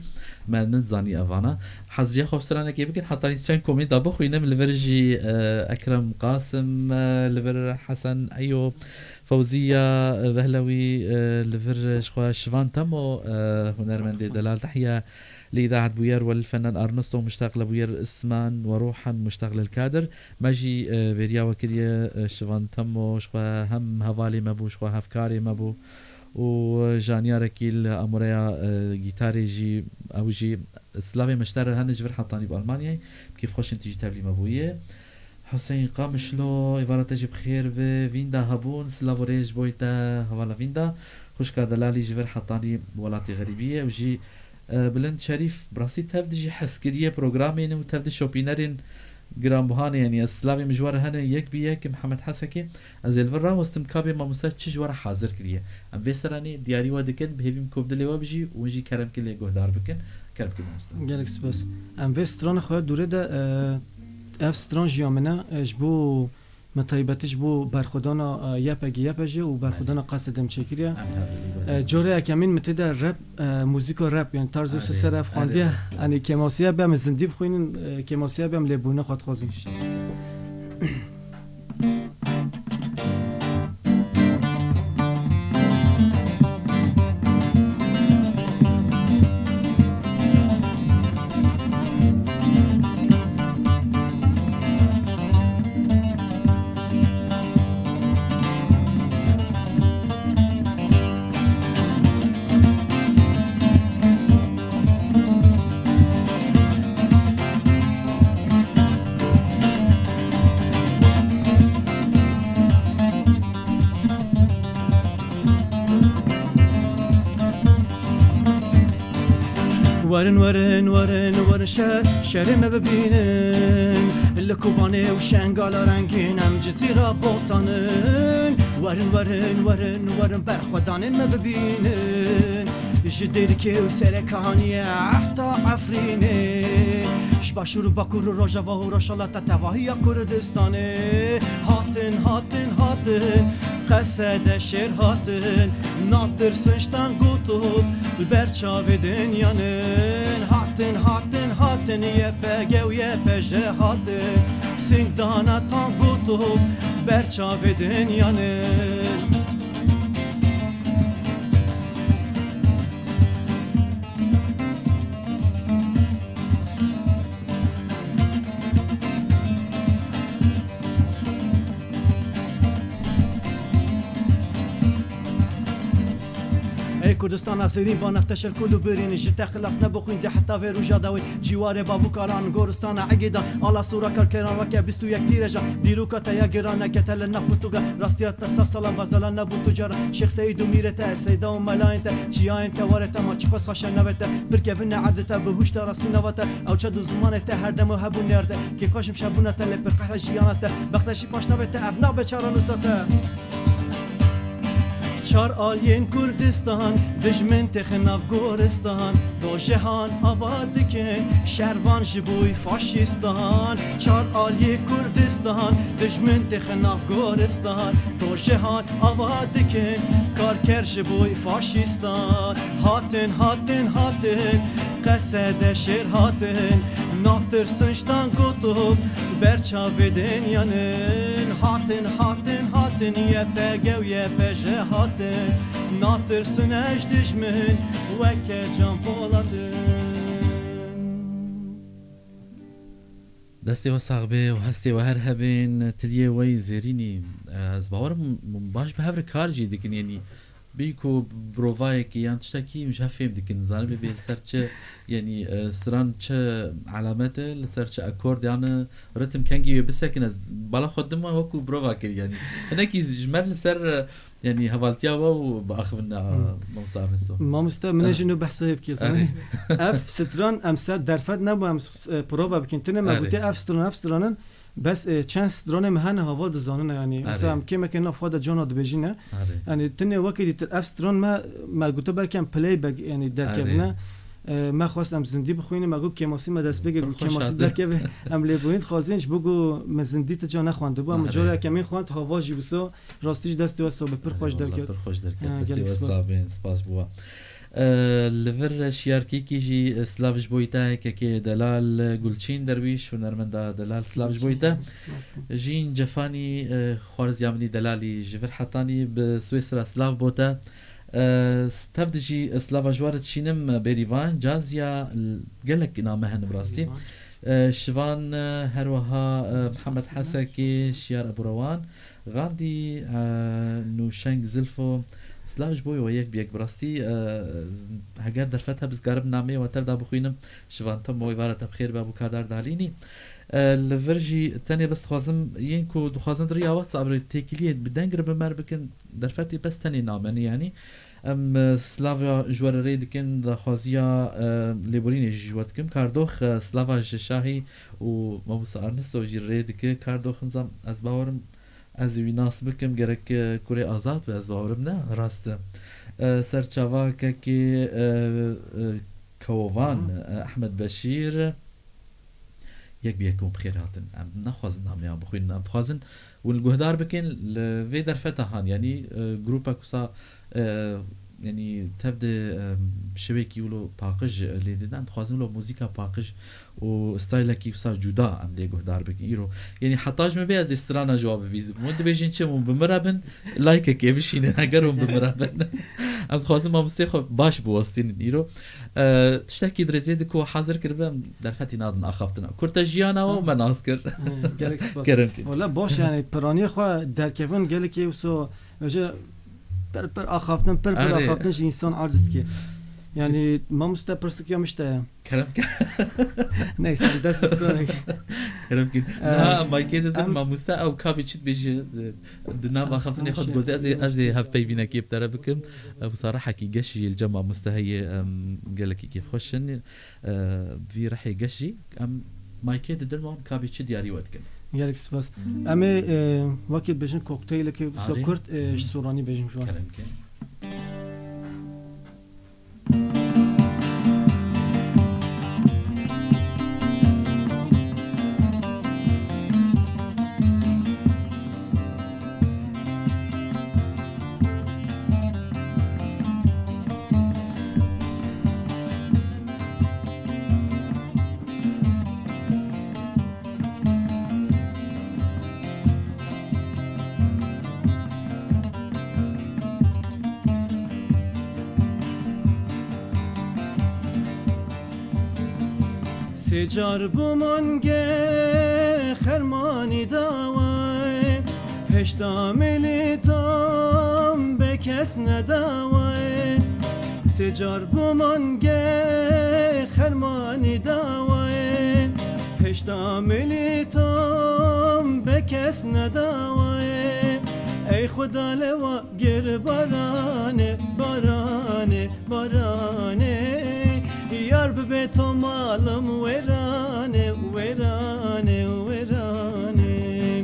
me nizanî evana. Hezriya xwe stranekê bikin, hetanî çend komînta bixwînim, li vir jî, e, Ekrem Qasim, e, li vir Hesen Eyo, Fewziya, e, Vehlewî, e, li vir ji xwe Şivan Temo, e, hunermendê delal tehiye. لإذاعة بوير وللفنان أرنستو مشتاق لبوير اسمان وروحا مشتاق للكادر. Me jî, e, bêriya we kiriye, e, Şivan Temo ji xwe hem hevalê me bû, ji xwe hevkarê me bû û, e, janyarekî li amoreya, e, gîtarê jî, ew jî silavê me ji te re hene ji vir hetanî bi Almanyayê. Bi kêfxweş in tu jî tevlî me bûye. Huseyîn Qamişlo, êvara te jî bi xêr be. Vînda hebûn, silav û rêz ji bo te hevala Vînda. Xwişka delalî ji vir hetanî welatê xerîbiyê. Ew jî, e, Bilind Şerîf, bi rastî tev dijî hezkiriyê programên û tev di şopînerên giranbuhanê, yanî ez silavê min ji we re hene yek bi yek, Mihemed Hesekê. Ez ê li vir rawestim ka bê mamoste çi ji we re hazir kiriye. Em vê seranê diyarî we dikin, bi hêvî min ku bi dilê we bijî û hûn jî kerem kin lê guhdar bikin. Kerem kin mamoste. Gelek spas. Em vê strana xwe ya dûrê de, e, ev stran jî ya min e, e, ji bo me taybetî ji bo berxwedana, e, YPG YPJ û berxwedana Belê. Qasê dem çêkiriye. Em her dilî E, guhdar. Cora yekemîn min tê de rap, e, muzîka rap, yani tarzê Erê, ser ev erê, xwendiye. Erê. Yani kêmasiya be em zindî bixwînin, e, kêmasiya be em lêbûna xwe dixwazin. Werin, werin, werin, werin şer, şerê me bibînin. Li Kobanê û Şengala rengîn em Cizîra botanin. Werin, werin, werin, werin berxwedanên me bibînin. Ji Dêrikê û Serê Kehaniyê heta Efrînê. Ji Başûr û Bakur û Rojava û Rojhilata tevahiya Kurdistanê. Hatin, hatin, hatin, Qesede şêr hatin, natirsin ji tank û top, li ber çavê dinyanin. Hatin, hatin, hatin, YPG û YPJ hatin, sing dana tank û top, ber çavê dinyanin. Ey Kurdistana serîn, ba nefteşer kul û birîn, ji te xilas nebû xwîn, de heta vê roja dawî, cîwarê bavûkaran, goristana egêdan, ala sora karkeran, weke bîst û yek tîrejan, dîroka te ya giran, neke te li nav pirtûka, rastiya te sed salan, bazalan nebû tu caran, Şêx Seîd û mîrê te, seyda û melayên te, çiyayên te, warê te, ma çiqas xweş e navê te, pir kevin e erdê te, bi hûş te, rastî nava te, ew çed û zimanê te, her dem û hebûn nêr te, kêfxweş im şebûna te, lê pir qehr e jiyana te, bextê jî paş navê te, ev navê çara nûsa te. Çar aliyên Kurdistan, dijmin têxin nav goristan, dojehan ava dikin, şervan ji boy faşistan. Çar aliyê Kurdistan, dijmin têxin nav goristan, dojehan ava dikin, karker ji boy faşistan. Hatin, hatin, hatin, Qesede şêr hatin, natirsin ji tank û top, ber çavê dinyanin. Hatin, hatin, hatin, YPG û YPJ hatin, natirsin e ji dijmin, weke Can Polat in. Destê we sax be û hestê we her hebên, tiliyê we yî zêrînî. Ez bawer im baş bi hev re kar jî dikin, yanî bî ku provayekî yan tiştekî ji hev fêm dikin. Zanibê bê li ser çi, yanî, e, stran çi alamet e, li ser çi akord, yan ritim kengî wê bisekin. Ez bala xwe dima wekû prova kir, yanî. Hinekî ji me re li ser, e, yanî hevaltiya we û biaxivin, e, Hmm. mamoste Ernesto. Mamoste, min e Ah. jî nû behsa hê bikê, Erê. zanî. Ev stran em ser derfet nebû, em s-, e, prova bikin. Tine me Erê. gotê ev stran, ev stranin. Bes, e, çend stranê me hene hava dizanin, yanî, Erê. mesela em kêmeke nav xwe de cana dibêjîne. Erê. Yanî, tinê wekî dîtir ev stran me, me gote belkî em playback, yanî, derkevine. Erê. E, me xwest em zindî bixwînin, me got kêmasî me dest pê kir, Pir xweş kêmasî hate. Derkeve, em lêborîn dixwazin, ji bo ku me zindî ti ca nexwendibû, em Nehre. Cara yekemîn xwend, hava jî wisa, rastî ji destê we sabe, pir xweş Eyvallah, derket. Pir xweş derket. Ha, destê gelek we spas. Sabin, spas bû we. E, li vir şiyarkîkî jî, e, silav ji bo te, kekê Delal, e, Gulçîn Derwîş, hunermenda Delal, silav ji bo te. Nasıl? Jîn Cefanî, e, xwarziya minî Delalî ji vir hetanî bi Swêsra silav bo te. E, s-, tev de jî, e, silava ji we re dişînim, e, Bêrîvan, Caziya, l-, gelek name hene bi rastî. Bêrîvan. E, Şivan, e, her wiha, e, Mihemed Hesekê, Şiyar Eburewan, Gandî, e, Nûşeng Zilfo, silav ji bo we yek bi yek bi rastî, e, z-, heger derfet hebe ez karim nameyê we tev de bixwînim, Şivan Temo, êvara te bi xêr be, bûkadar dalînî. E, li vir jî tenê bes dixwazim, yên ku dixwazin di riya WhatsApp re têkiliyê bi deng re bi me re bikin, derfetê bes tenê name ne, yanî. Em, e, silava ji we re rê dikin, daxwaziya, e, lêborînê jî ji we dikim. Kardox, e, silava ji Şahî û Mamoste Ernesto jî rê dike. Kardox, nizam, ez bawerim, ez ê wî nas bikim, gerek, e, kurê azad be, ez bawerim ne, rast e. E, serçava kekê, e, e, Kewovan, Hı. e, Ehmed Beşîr, yek bi yek hûn bi xêr hatin. Em naxwazin nameyan bixwînin, em dixwazin hûn li guhdar bikin li vê derfeta han, yanî, e, grûpa kusa, e, yanî tev de, e, şevekî wilo paqij lê didin, em dixwazin wilo muzîka paqij û staylekî wisa cuda em lê guhdar bikin îro. Yanî heta ji min bê ez ê strana ji we bibîzim. Hûn dibêjin çi, hûn bi min re bin, likeekê bişînin, heger hûn bi min re bin. Em dixwazin mamostê xwe baş biwestînin îro. E, tiştekî dirêzê di ku hazir kiribe, em derfetî nadin axaftina. Kurte jiyana we û me nas kir. Hmm, gelek spas. Kerem kir. Wala baş, yani, piraniyê xwe derkevin gelekê wisa, öyle pir pir axaftin, pir pir Erê. axaftin ji insan aciz dike. Yani, mamoste pirsik ya mişte ya. Kerem kir. Neyse, dest üstüne. Kerem kir. Em, Niha maykê de em, mamoste ew kabê çi dibêje, e, di nav axaftinê xwe digozê, ez ê, ez ê hevpeyvînekê bi te re bikim. E, wisa rehekî geş jî li cem mamoste heye, em, gelekî kêfxweş in. E, vî rehê geş jî, em maykê didin wan kabê çi diyarî we dikin. Gelek spas. Em ê, e, wekî bêjin kokteylekê wisa Arê. kurt, e, Hı. ji Soranî bêjin ji wan. Kerem kir. Sê car bû mange xermanî dawayê, heşta milî tam be kes nedawayê. Sê car bû mange xermanî dawayê, heşta milî tam be kes nedawayê. Ey Xuda lewa gir baranê, baranê, baranê. Yar bibe to malim wêranê, wêranê, wêranê.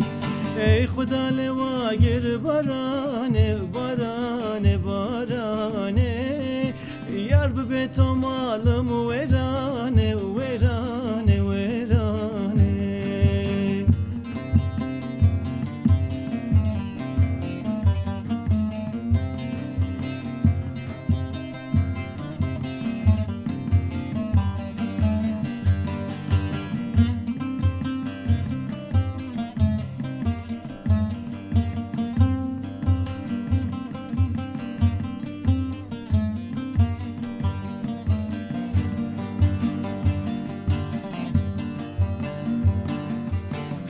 Ey Xuda lewa gir baranê, baranê, baranê. Yar bibe to malim wêranê, wêranê, wêranê.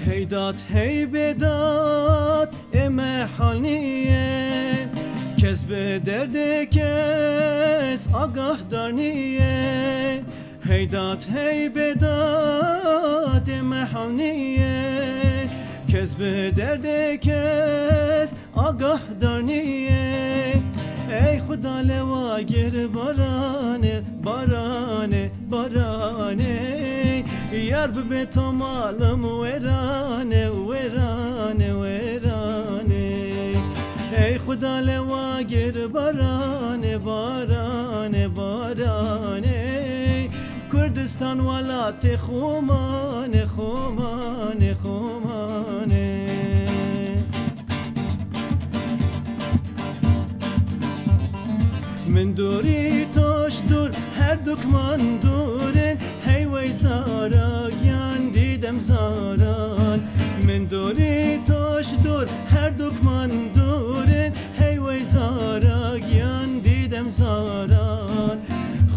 Hey dad, hey bêdad, ê me hal nîye. Kes bi derdê kes agahdar nîye. Hey dad, hey bêdad, ê me hal nîye. Kes bi derdê kes agahdar nîye. Ey Xuda lewa gir baranê, baranê, baranê. Yar bibe to malim wêranê, wêranê, wêranê. Ey Xuda lewa gir baranê, baranê, baranê. Tan welatê xo mane, xo mane, xo mane. Min dorî taş dor, her dukman dorin, hey wey zara giyan dîdim zaran. Min dorî taş dor, her dukman dorin, hey wey zara giyan dîdim zaran.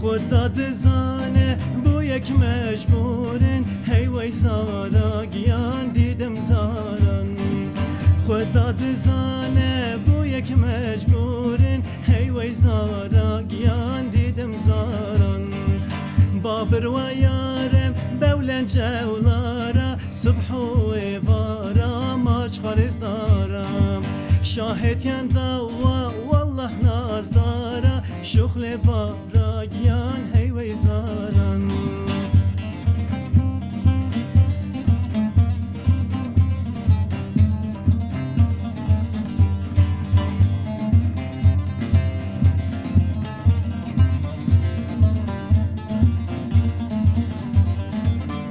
Xuda dizane bu yek mecburin, hey wey zara giyan dîdim zaran. Xuda dizane bu yek mecburin, hey wey zara giyan dîdim zaran. Babir wa yarem bewlen cewlara, subh û êvara maç xarêzdara. Şahetiyan dawa wallah nazdara, şuxlê bara giyan hey wey zaran.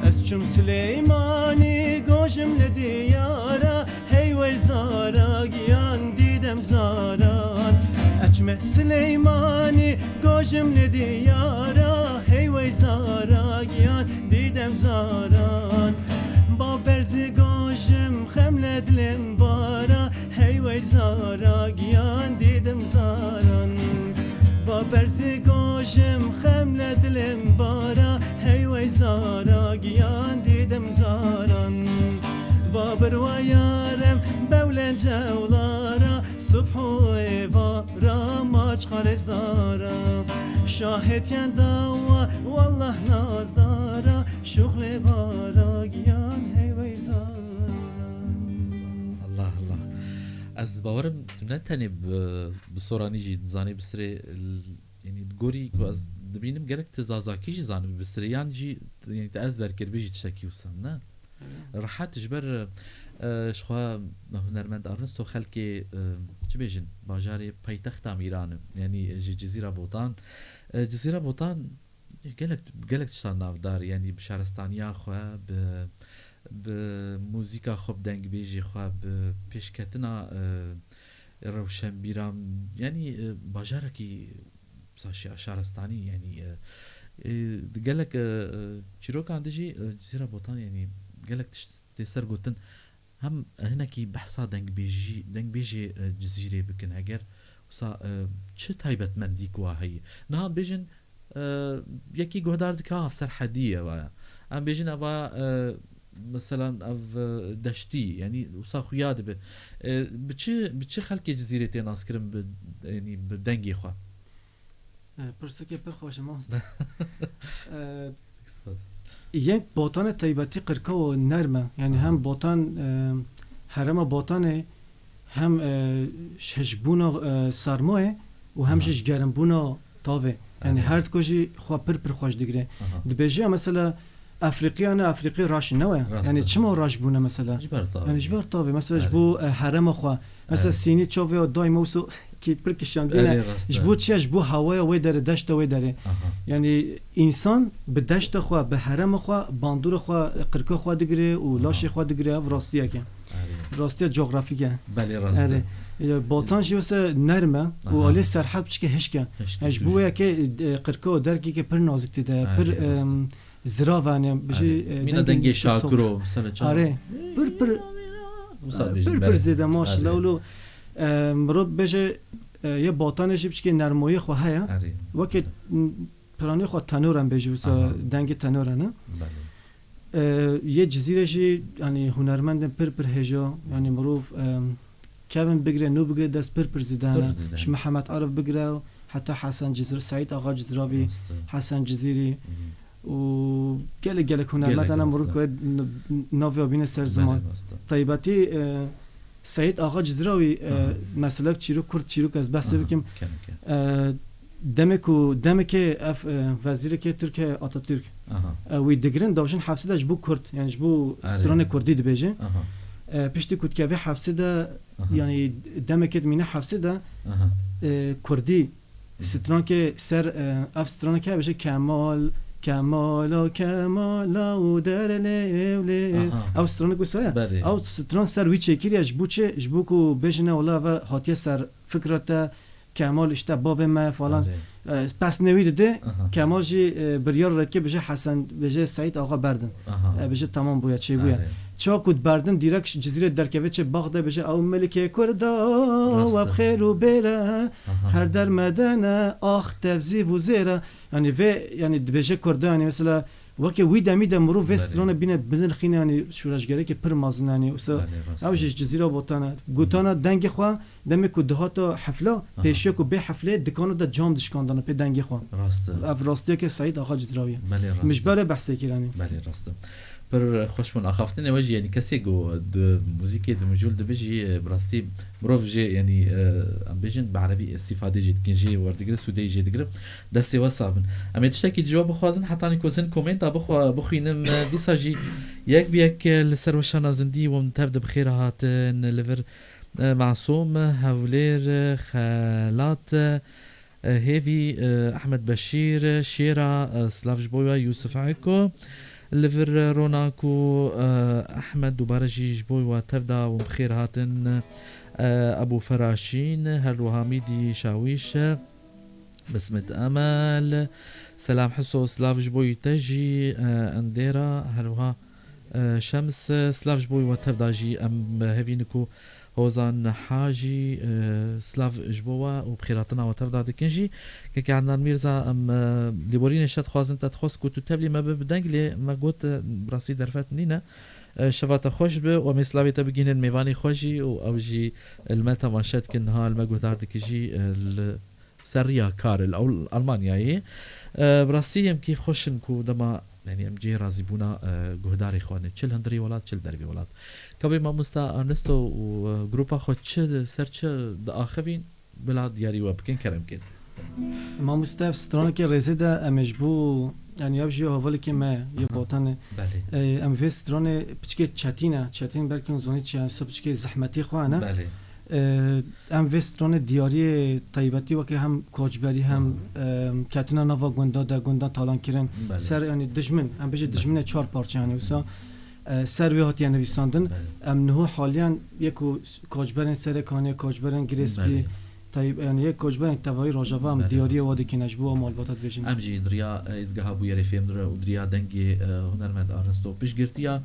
Ez çûm Sileymanî, gojim li diyara, hey wey zara giyan dîdim zaran. Ez çûm Sileymanî, gojim li diyara, hey wey zara giyan dîdim zaran. Ba berzî gojim xem le dilim bara, hey wey zara giyan dîdim zaran. Ba berzî gojim xem le dilim bara, hey wey zara giyan dîdim zaran. Babir wa yarem bewlen cewlara, subh û êvara maç xarêzdara. Şahetiyan dawa wallah nazdara, şuxlê bara giyan hey wey zara. Allah Allah. Ez bawerim tu ne tenê bi, bi soranî jî dizanî, bi sirê l-, yanî gorî ku ez dibînim gelek tu zazakî jî zanibî bi sirê, yan jî yanî tu ezber kiribî jî tiştekî wisa, ne? Rehet ji ber, e, ji xwe hunermend Arnisto xelkê, e, çi bêjin, bajarê paytexta Mîran e. Yanî ji Cizîra Botan. E, Cizîra Botan gelek, gelek tiştan navdar, yanî bi şaristaniya xwe, bi, bi muzîka xwe, bi dengbêjê xwe, bi pêşketina, e, rewşenbîran, yanî, e, bajarekî sa şa-, şaristanî, yanî, e, e, di gelek, e, e, çîrokan de jî, e, Cizîra Botan, yanî gelek tişt tê ser gotin. Hem hinekî behsa dengbêjî, dengbêjê, e, Cizîrê bikin, heger wisa, e, çi taybetmendî ku wa heye? Niha bêjin, e, yekî guhdar dike, ha, serhedî ye vaya. Em bêjin eva, e, meselan ev, e, deştî, yanî wisa xuya dibe. E, bi çi, bi çi xelkê Cizîrê tê naskirin bi, yanî bi dengê xwe? E, pirsekê pir xweş e, mamoste. E, Spas. Yên Botanê taybetî qirka û nerm e. Yanî Aha. hem Botan, e, herêma Botanê hem, e, ji hişbûna, e, sermayê û hem Aha. jî ji gerimbûna tavê. Yanî Erê. her diko jî xwe pir pir xweş digire. Aha. Dibêje ya mesela Efrîqiya ne, Efrîqî raş ne we. Rast Yanî e. çima raş bûne mesela? Ji ber tavê. Yanî ji ber tavê. Mesela ji Erê. bo, e, herêma xwe. Mesela Erê. Sînî çavê ya daîma wisa kî pir kişandîne. Erê, rast e. Ji bo çi ye? Ji bo hewaya wê derê, deşta wê derê. Aha. Yanî însan bi deşta xwe, bi herêma xwe, bandora xwe, qirka xwe digire û Aha. laşê xwe digire, ev rastiyek e. Erê. Rastiya cografîk e. Belê, rast e. Erê. Ya, Botan jî wisa nerm e û Aha. alê serhed piçike hişk e. Hişk e, Yani ji bo tûj e. yekê, e, qirka û derkeke pir nazik tê de, Erê, pir, rast e. em, zirav e, yani, bijî, Erê. e, Mîna dengê dengê işte şakiro, sok. mesela çawa? Arê. Pir, pir, Wisa e, dibêjin, pir, pir belê. zêde, maşallah, Erê. wilo, e, mirov bêje, e, yê Botanê jî piçikê nermoyê xwe heye. Erê. Weke, m, piranê xwe tenor em bêjî, wisa Aha. dengê tenor e, ne? Belê. E, yê Cizîrê jî, yani, hunermendên pir, pir hêja, yani, mirov, e, kevin bigire, nû bigire, dest pir, pir zêde hene. Pir zêde hene. Ji Mihemed Arif bigire, heta Hesen Cizir-, Seîd Axa Cizravî, Rast e. Hesen Cizîrî. Mhm. Û gelek, gelek hunermend Gelek hene, rast mirov e. ku n-, n-, navê bîne ser Belê, ziman. rast e. Taybetî, e, Seîd Axa Cizrawî, e, Aha. meselek çîrok, kurt çîrok ez behsê Aha, bikim. kene, kene. E, demê ku, demekê ev, e, wezîrekê Tirk e, Atatürk, Aha. e, wî digirin, davjin hefsê de ji bo kurd, yani ji bo Erê. stranê kurdî dibêje. Aha. E, piştî ku dikeve hefsê de, Aha. yani demekê dimîne hefsê de, Aha. e, kurdî Hı. strankê ser, e, ev stranek heye, bêje Kemal, Kemala, Kemala û derlê ewlê. Aha. Ew stranek wisa ye. Belê. Ew stran ser wî çêkiriye ji bo çi? Ji bo ku bêjine wela ve hatiye ser fikra te, Kemal işte bavê me falan. Belê. E, pesnê wî dide, Aha. Kemal jî, e, biryar reke bije Hesen, bije Seîd Axa berdin. Aha. E, bije tamam bûye, çêbûye. Belê. Çawa ku berdin direk ji Cizîrê derkeve çê Baxdê bije ew melikê Kurda, Rast e. we bi xêr û bêre, Aha. her dermedene, ax tevzîv û zêre. Yani vê, yani dibêje Kurda, yani mesela weke wî demî de mirov vê Belê. strana bîne binirxîne, yani şûreşgerekê pir mezin, yani wisa Belê, rast ew e. jî ji Cizîra botane. Gotana dengê xwe, demê ku dihata hefla, Aha. pêşiya ku bê heflê dikana de cam dişkandana pê dengê xwe. Rast e. Ev rastiyeke Seîd Axa Cizîrawî ye. Belê, rast Min ji e. berê behsê kir, yani. Belê, rast e. Pir xweş bûn axaftinê we jî, yani kesê ku di muzîkê, di mijûl dibijî, e, bi rastî mirov jê, yani, e, em bêjin bi erebî îstîfadê jê dikin, jê werdigire, sûdê jê digire. Destê we sax bin. Em ê tiştekî ji we bixwazin, hetanî ku ez hin komênta bixwe-, bixwînim, e, dîsa jî yek bi yek, e, li ser weşana zindî we min tev de bi xêr hatin, li vir, e, Masûm, Hewlêr, Xelat, e, Hêvî, e, Ehmed Beşîr, Şêra, e, silav ji bo we, Yusuf Eko, li vir, e, Ronak û, e, Ehmed dubare jî ji bo we tev da û bi xêr hatin, e, Ebû Feraşîn, her wiha Mîdî Şawîş, e, Bismit Emel, Selam Hiso, silav ji bo te jî, e, Endêra, her wiha, e, Şems, e, silav ji bo we tev da jî em hevî niku Hozan Hajî, e, silav ji bo we û bi xêratina we tev da dikin jî. Keke Adnan Mîrza, em, e, lêborînê şe dixwazin te dixwest ku tu tevlî me bi, bi deng lê me got, e, bi rastî derfet nîne. E, şeva te xweş bi û em ê silavê te bigihînin mêvanê xwe jî û ew jî li me temaşe dikin, niha li me guhdar dikijî, e, li ser riya kar li Ew-, Almanyayê. E, bi rastî em kî xweş in ku dema, yani em cihê razîbûna, e, guhdarê xwe ne, çi li hundirê welat, çi li dervê welat. Kabê mamosta Ernesto û, e, grupa xwe çi, ser çi diaxivîn, bila diyarî we bikin, kerem kin. Mamoste, ev stranekê rêzê de em ê ji bo, yani ev jî hevalekê me yê Aha. Botanê. Belê. E, em vê stranê piçkê çetîn e. Çetîn belkî hûn zanî çi ye, piçkê zehmetî xwe ne. Belê. E, em vê stranê diyariyê taybetî weke hem koçberî hem, Aha. e, ketina nava gunda de, gunda talankirin. Belê. Ser, yani dijmin, em bêjin Belê. dijminê çar parçe yani wisa, e, ser wê hatiye nivîsandin. Belê. Em niho haliyan yek ku koçberên Serê Kanê, koçberên Girêspî, Belê. Tayb-, yani yek koçberên tevayî Rojava em Belê, diyariyê rast. wa dikine ji bo malbata dibêjin. Em jî di riya, e, êzgeha bûyerê fêmdire û di riya dengê, e, hunermend Arnesto piştgirtiya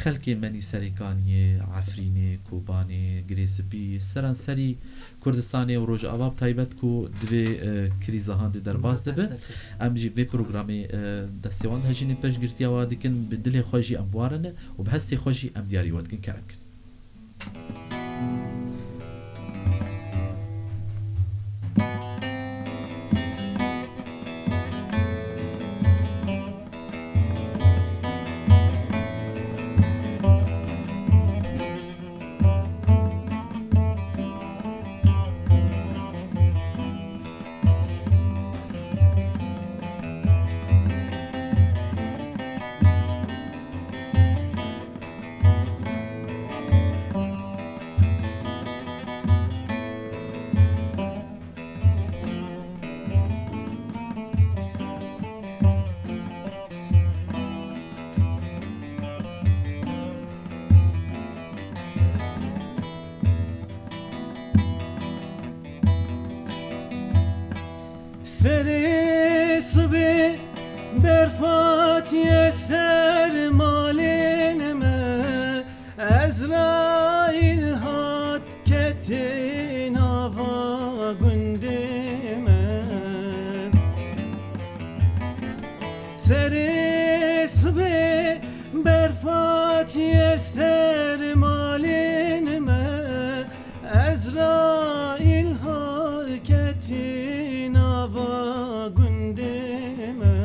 xelkê menî Serê Kaniyê, Efrînê, Kobanê, Girê Spî, seranserî Kurdistanê û Rojava bi taybet ku di vê, e, krîza handê derbas dibe. Em jî vê programê, e, destê wan dihejînin, piştgirtiya wa dikin, bi dilê xwe jî em bi wan re ne û bi hestê xwe jî em diyarî we dikin. Kerem kin. Serê sibê berf hatiye ser malên me, Ezraîl hat ketê nava gundê me. Serê sibê berf hatiye ser malên me, Ezraîl hat ketî nava gundê me.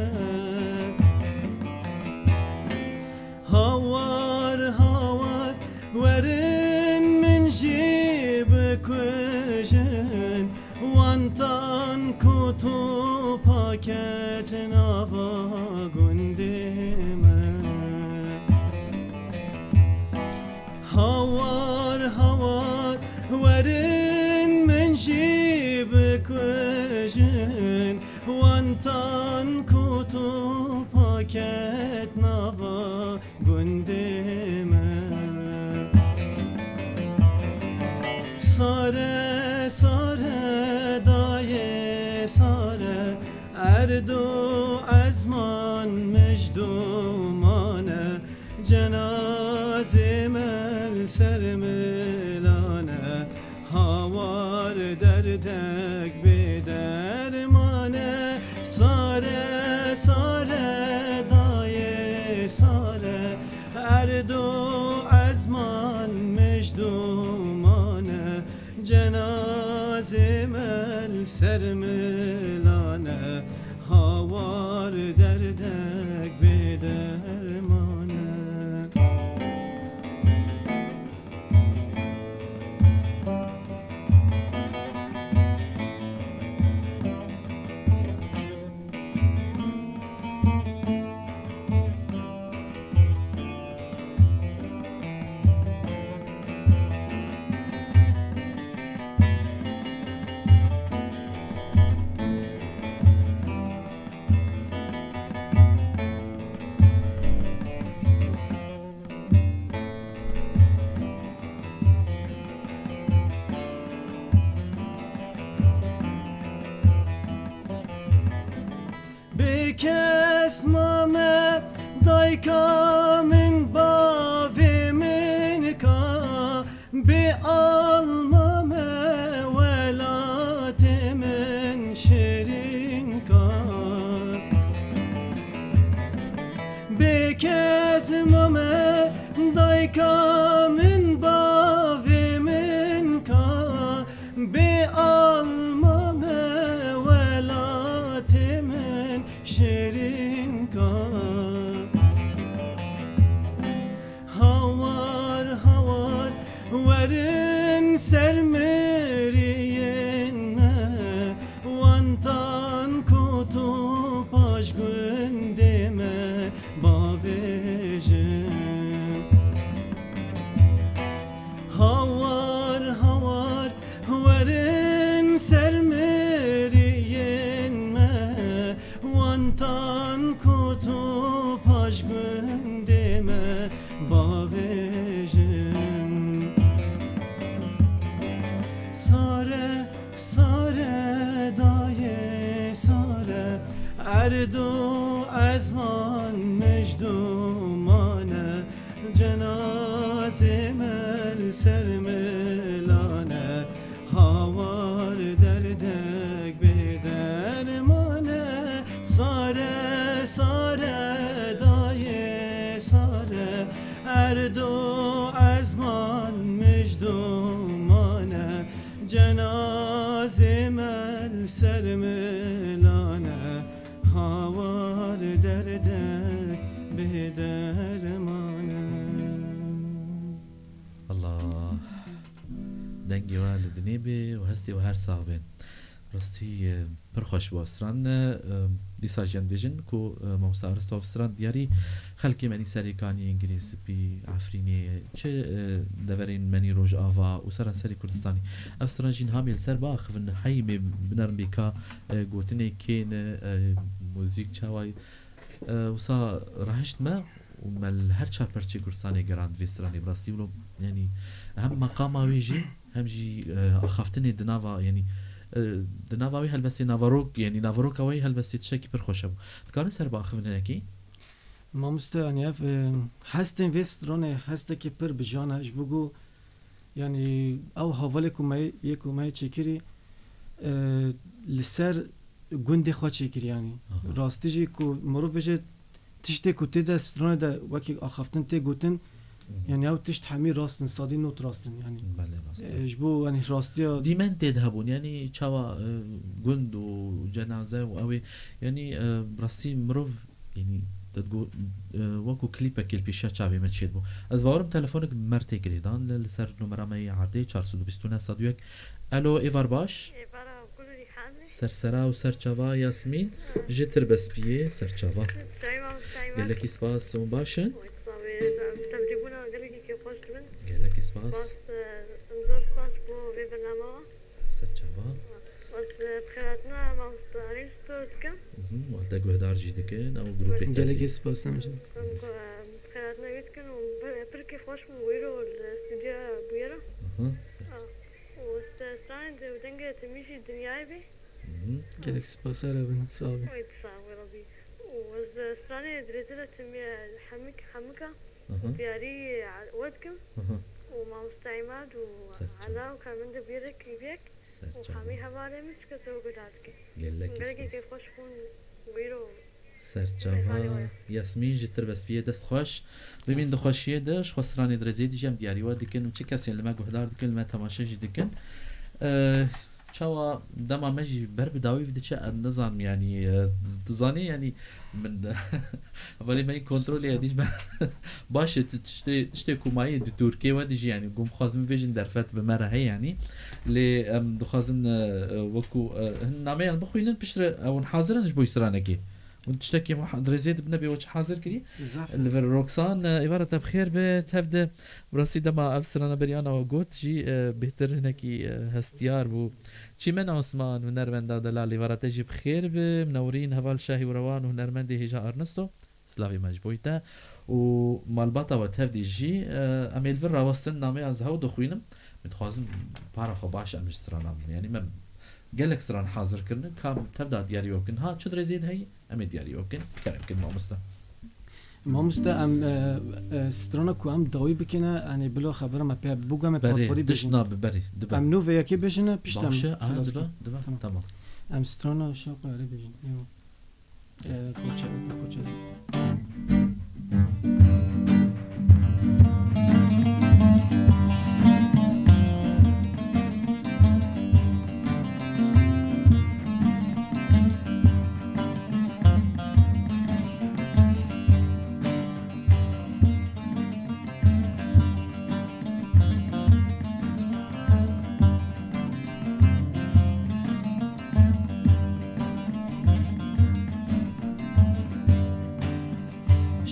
Hawar hawar werin min jî bikujin, wan tan ku topa ket nava gundê me. Hawar hawar werin min jî bikujin, wan tan ku tu ket nava gundê me. Sare, sare, dayê sare, erd û ezman mij domane, cenazê me li ser milane. Hawar derdek bê derman e, sare, sare, dayê sare, erd û ezman mij domane, cenazê me li ser milane, hawar derdek bê derman e. Bê kes mame, dayka min, bavê min ka, bê al mame, welatê min şêrîn ka. Bê kes mame, dayka min, bavê min ka, bê al mame, welatê min şêrîn ka. Hawar, hawar, werin ser miriyên me, wan tan ku tu paş gundê me bavêjin. Hawar, hawar, werin ser miriyên me, wan tan ku tu paş gundê me bavêjin. Sare, sare, dayê sare, erd û ezman mij domane, cenazê me li ser milane, hawar derdek bê derman e. Sare, sare, dayê sare, erd û ezman mij domane, cenazê me li ser milane, hawar derdek bê derman e. Allah. Dengê we li dinê bê û hestê we her sax be. Rastî, e, pir xweş bû strandine. E, dîsa jî em dibêjin ku, e, Mamosta Aristo ev strand diyarî xelkê me nî Serêkaniyê, Girê Spî, Efrînê, çi, e, deverên me nî Rojava û seranserê Kurdistanê. Ev strand jî niha bê li ser biaxivin, heyî bê binerm bê ka, e, gotinê kê ne, e, muzîk çawa ye. E, wisa rahişt me û me li her çar perçê Kurdistanê gerand vê stranê. Bi rastî wilo, yanî hem meqama wê jî, hem jî, e, axaftinê di nava, yanî, e, di nava wê helbestê naverok, yanî naveroka wê helbestê tiştekî pir xweş hebû. Dikarin ser biaxivin hinekî? Mamoste, yanî ev, e, hestên vê stranê hestekî pir bijan e, ji bo ku Yanî ew hevalê ku me yê, yê ku me yê çêkirî, e, li ser gundê xwe çêkirî yanî. Aha. Rastî jî ku mirov bêje tiştê ku tê de stranê de wekî axaftin tê gotin, Hı hı. yanî ew tişt hemî rast in, sadî not rast in yanî. Belê, rast e. E, ji bo yanî rastiya Dîmen tê de hebûn, yanî çawa, e, gund û cenaze û ew ê, yanî, e, rastî mirov Yanî, te digot, e, wekû klîpekê li pêşiya çavê me çêdibû. Ez bawerim telefonek bi me re tê girêdan, li, li ser numera me yê erdê çar sed û bîst û neh sed û yek. Elo, êvar baş? Êvara gul û rîhan. Ser sera û ser çava Yasmîn, ji Tirbespiyê ser çava. Çaywa, çaywa. Gelekî spas, hûn baş in? Wê sibê, em tevlîbûna gelekî kêfxweş dibin. Gelekî spas. Spas, e, zor spas bo vê bernama. Ser çava. Ez, e, bi xêrhatina mamoste Arîsto dikim. Mhm, wan te guhdar jî dikin, ew grûpê te Gelekî dî. Spas em jî. Em, em, xêratina wî dikin û bi-, pir kêfxweş bûm wîro li stûdyoya bûyera. Aha. Ah, û s-, stranê di dengê timî jî dinyayê bê. Mhm. Gelek spas, Erevin, sağ olun. Oy, sağ ol, Rabî. Û ez stranê dirêjê de timî hemik, hemika. Aha. Diyarî we dikim. Aha. Û mamosta Îmad û Serçe. Ela û Karmende bîrek, bîrek. Û Serçe. Hemî hevalê min çike te guhdar dikin. Gelek Gelekî spas. Kêfxweş bûn wîro. Serçava Yasmîn ji Tirbespiyê dest xweş. Bimîn di xweşiyê de, ji xwe stranê dirêjê dî jî em diyarî we dikin û çi kesên li me guhdar dikin, li me temaşe jî dikin. Eee, çawa dema me jî ber bi dawî diçe, em nizanim, yanî, eee, dizanî, yanî, min, hevalê me yî kontrolê ye, dî ji me, baş e, tu tiştê, tiştê ku mayî di Tirkiyê we dijî, yanî, ku em xwazin bibêjin derfet bi me re heye, yanî. Lê em dixwazin, eee, wekû, eee, hin nameyan bixwînin, piştre ew hazir in ji bo stranekê. Hûn tiştekî muha-, dirêjê dibine bê we çi hazir kirî? Zaf. Li vir Roxan, e, êvara te bi xêr be, tev de bi rastî dema ev strana beriya we got jî, e, bêhtir hinekî, e, hestiyar bû. Çîmen Osman, hunermenda delal, êvara te jî bi xêr be. Minewrîn heval Şahî û Rewan û hunermendê hêja Ernesto, slavê me ji bo te. Û malbata we tev de jî, e, em ê li vir rawestin nameya ez hew dixwînim. Min dixwazin para xwe baş em ji strana bin. Yanî me gelek stran hazir kirine, ka em tev de diyarî we bikin. Ha, çi dirêjê de heyî? Em ê diyarî wê bikin. Kerem kin mamoste. Mamoste, em, e, e, strana ku em dawî bikine, yanî bila xebera me pê bû, em ê Berê, patparî diş bêjin. Nabe, berê, dibe. Em nû vê yekê bêjine, pişt em Baş e, aha, xilas dibe, kin. Dibe. Tamam. Tamam. Em strana şewqa erê bêjin. Yo. E, koçe, koçe.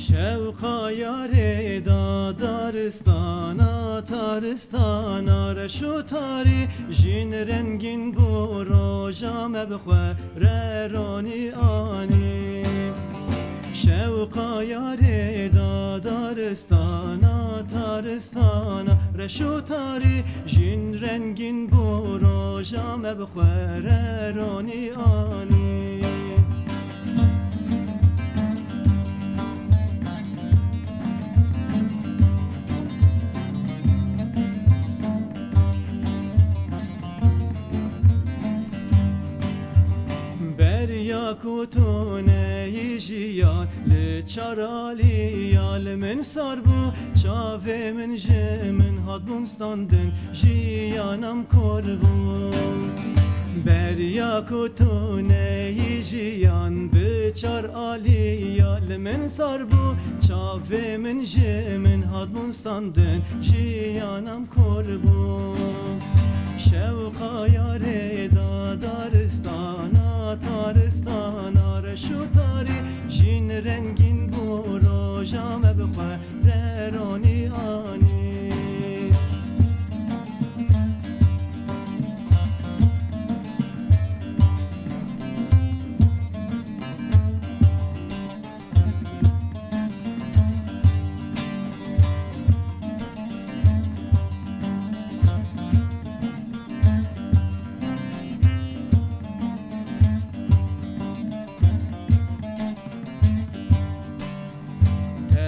Şewqa yarê da daristana, taristana, reş û tarî, jîn rengîn bû roja me bi xwe re ronî anî. Şewqa yarê da daristana, taristana, reş û tarî, jîn rengîn bû roja me bi xwe re ronî anî. Beriya ku tu neyî jiyan, li çar aliya li min sar bû, çavê min ji min hat bûn standin, jiyanam kor bû. Beriya ku tu neyî jiyan, bi çar aliya li min sar bû, çavê min ji min hat bûn standin, jiyanam kor bû. Şewqa yarê da daristana, taristana, reş û tarî, jîn rengîn bû roja me bi xwe re ronî anî.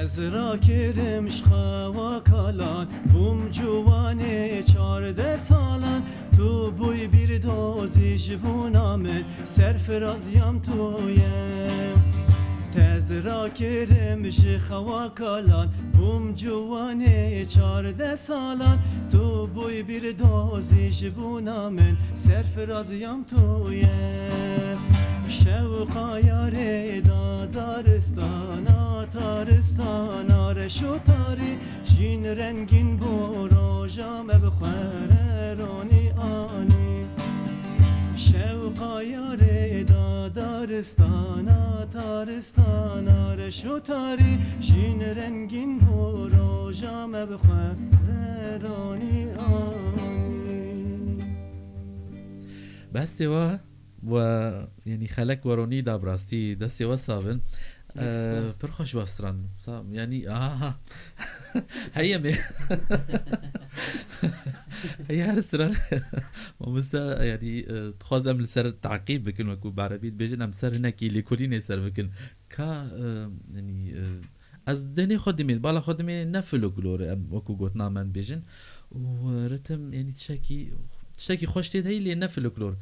Ez rakirim ji xewa kalan, bûm ciwanê çardeh salan, tu bûy bîrdozî ji bona min, serfiraziyam tu ye. Tez rakirim ji xewa kalan, bûm ciwanê çardeh salan, tu bûy bîrdozî ji bona min, serfiraziyam tu ye. Şewqa yarê da daristana, taristana, reş û tarî, jîn rengîn bû roja me bi xwe re ronî anî. Şewqa yarê da daristana, taristana, reş û tarî, jîn rengîn bû roja me bi xwe re ronî anî. Bes tê wa. We, yanî xelek weronî da bi rastî destê we sax bin. Gelek spas. Pir xweş bas stran. Sa-, yanî, aha. Heye me. Heye her stran. Mamoste, yanî, e, dixwaz em li ser taqîb bikin, wekû bi erebî dibêjin, em ser hinekî lêkolînê ser bikin. Ka, e, yanî, e, ez denê xwe dimê, bala xwe dimê ne folklor e, em wekû gotina me dibêjin. Û, e, ritim, yanî tiştekî, tiştekî xweş tê de heyî lê ne folklor.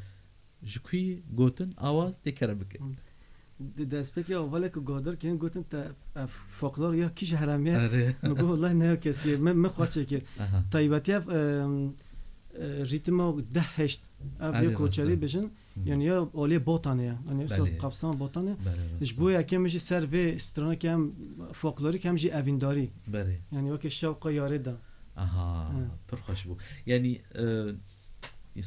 Ji kuyî gotin, awaz tê kerem bike. Di destpêkê awalek ku godir kirin gotin te ev folklor ya kî ji heremiye? Erê. Min got, "Wallahi ne ya kesî ye, min, min xwe çêkir." Aha. Taybetî ev, em, e, rîtma deh heşt, ev Erê, ya koçerî rast e. Bijin, Hı. Yanî ya aliyê Botanê ye. Yanî usta Belê. Kapsama Botanê. Belê, rast Ji e. Bo yekê min jî ser vê stranekê hem folklorîk hem jî evîndarî. Belê. Yanî wekî şewqa yarê de. Aha, Hı. Pir xweş bû. Yanî, e,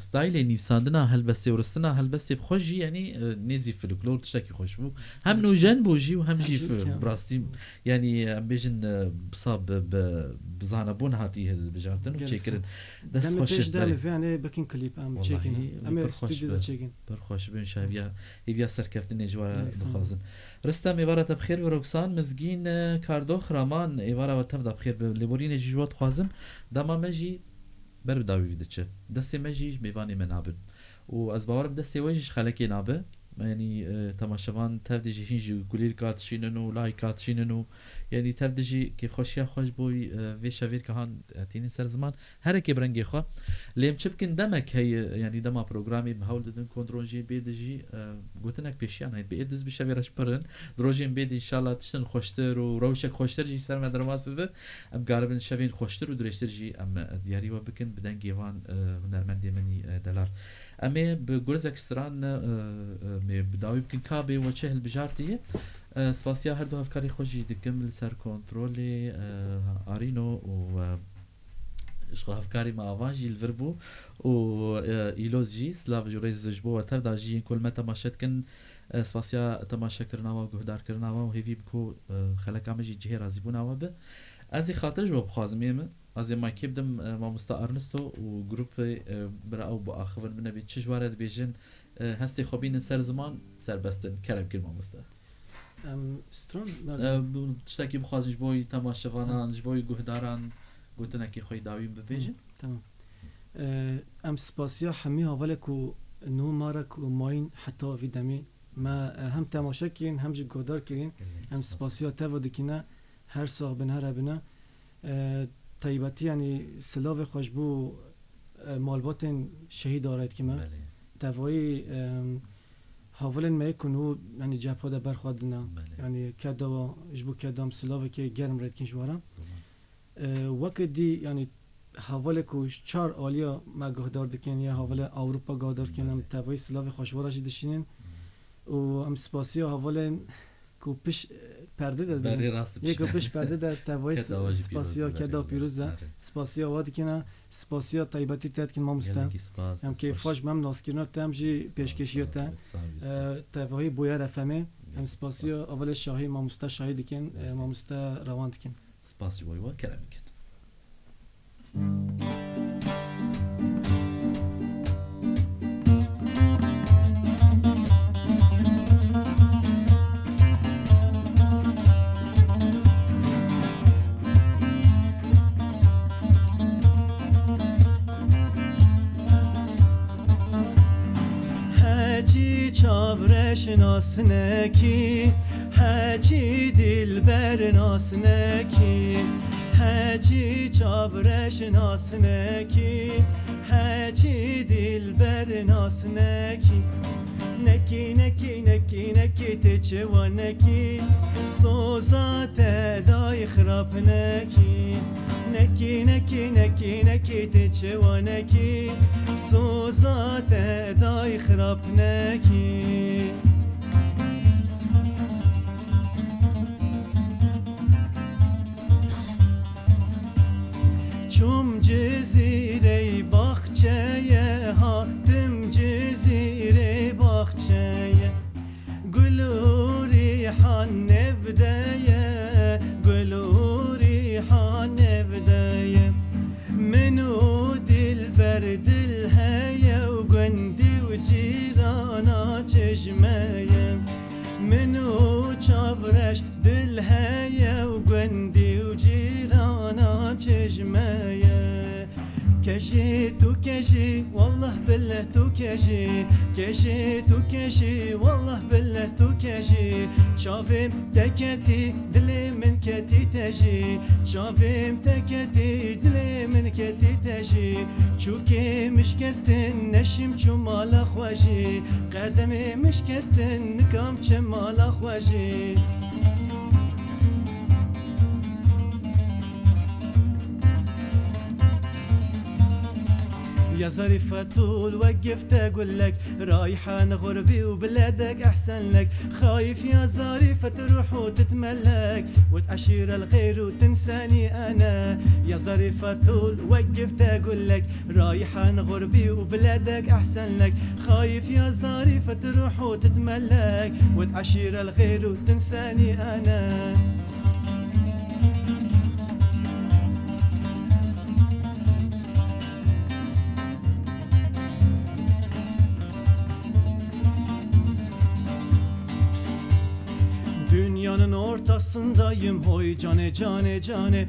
Stylê nivîsandina helbestê û ristina helbestê bi xwe jî, yanî, e, nêzî folklor tiştekî xweş bû. Hem Hem nûjen bû jî û hem jî Hem jî fi-, ya. bi rastî, yanî, em bêjin, e, bi sa-, bi, bi, bi zanebûn hatî hilbijartin û Gelek çêkirin. sağ ol. Dest Demê xweş pêş e, de belê. Li vê anê bikin klîp, em Wallahî, çêkin. Em ê pir xweş stûdyoda bi. çêkin. Pir xweş bi, inşallah hêviya, hêviya serkeftinê ji we Gelek sağ ol. bixwazin. Rista me, êvara te bi xêr ve Roksan, Mizgîn, e, Kardox, Raman, êvara we tev da bi xêr bi. Lêborînê jî ji we dixwazim. Dema me jî ber bi dawî vî diçe. Destê me jî ji mêvanê me nabin. Û ez bawer im destê we jî ji xelekê nabe. Yanî, e, temaşevan tev de jî hîn jî kulîlka dişînin û layka dişînin û, yanî, tev de jî kêfxweşiya xwe ji bo, e, vê şevêrka han, e, tînin ser ziman. Hereke bi rengê xwe. Lê em çi bikin, demek heye, yanî dema programê em hewl didin, ku di rojên bê de jî, e, gotinek pêşiyan heye. Bi êdiz bi şevê re ji pir in. Di rojên bê de înşallah tiştin xweştir û rewşek xweştir jî ser me derbas bibe. Em karibin şevên xweştir û dirêjtir jî em, e, diyarî we bikin bi dengê van, e, hunermendê min î, e, delal. Em ê bi gurzek stran, e, e, em ê bi dawî bikin ka bê we çi hilbijartiye. E, spasiya her du hevkarê xwe jî dikim li ser kontrolê, e, Arîno û, e, ji xwe hevkarê me Avan jî li vir bû û, e, Îloz jî silav û rêz ji bo we tev da jî yên ku li me temaşe dikin. E, spasiya temaşekirina we û guhdarkirina we û hêvî bi ku, e, xeleka me jî cihê razîbûna we be. Ez ê xatir ji we bixwazim ê min. Ez ê maykê bidim, e, mamosta Ernesto û grûpê, e, bira ew biaxivin min nebê çi ji we re dibêjin, e, hestê xwe bînin ser ziman, serbest in. Kerem kir mamosta. Em stran E, bu tiştekî bixwazin ji bo temaşevanan, ji bo guhdaran gotinekê xwe yî dawî bibêjin. Tamam. E, em spasiya hemî havalê ku nû ma re ku mayîn heta vî demî me, e, hem temaşe kirin, hem jî guhdar kirin. Gelek Em spas. spasiya te ve dikine. Her sax bin, her hebine. E, taybetî, yanî silavê xwe ji bo, e, malbatên şehîda re dikime. Belê. Tevayî, e, havalên me yê ku nû, yanî cepha de ber xwe dine. Belê. Yanî keda wa, ji bo keda em silavekê germ re dikin ji we re. Tamam. E, weke dî, yanî hevalê ku ji çar aliya me guhdar dikin, ya hevalê Ewropa guhdar dikin, em Belê. tevayî silavê xwe ji we re jî dişînin. Belê. Û em spasiya hevalên ku piş, e, perde de Berê dibin. rast Yê ku piş. piş perde de tevayî Keda we jî spasiya pîroz be, keda pîroz e. Berê. Spasiya we dikine, spasiya taybetî te dikin mamoste. Gelekî spas, Em dest kêfa xweş. ji me em naskirina te, em jî Gelekî spas. pêşkêşiya te. Sağ ol, E, spas. Tevahî bûyer F M'ê. Em Gelekî spasiya spas. Avalê Şahî, mamoste Şahî dikin, e, Gelekî. mamoste Rewan dikin. Spas ji bo we, kerem bikin. Heçî çavreş nas nekî, heçî dilber nas nekî, heçî çavreş nas nekî, heçî dilber nas nekî. Nekî, nekî, nekî, nekî, tê çi wa nekî, soza te day xirab nekî. Nekî, nekî, nekî, nekî, tê çi wa nekî, soza te day xirab nekî. Çûm Cizîrê baxçeye, hatim Cizîrê baxçeye. Gul û rîhan nêv de ye, gul û rîhan nêv de ye. Min û dilber dil heye û gundî û cîrana Kejî, tu kejî, wallah billah tu kejî. Kejî, tu kejî, wallah billah tu kejî. Çavêm te ketî, dilê min ketî te jî. Çavêm te ketî, dilê min ketî te jî. Çûkê min şikestin, neşîm çû mala xwe jî. Qedemê min şikestin, nikam çim mala xwe jî. Ya Zarîfetûl wek gifte gulek, rayhan xurbî û biledek ehsenlek. Xayîf ya Zarîfet ruh û titmelek, wet eşîrel xêr û tinsenî ene. Ya Zarîfetûl wek gifte gulek, rayhan xurbî û biledek ehsenlek. Xayîf ya Zarîfet ruh û titmelek, wet eşîrel xêr û tinsenî ene. Dünyanın ortasındayım, hoy cane cane cane.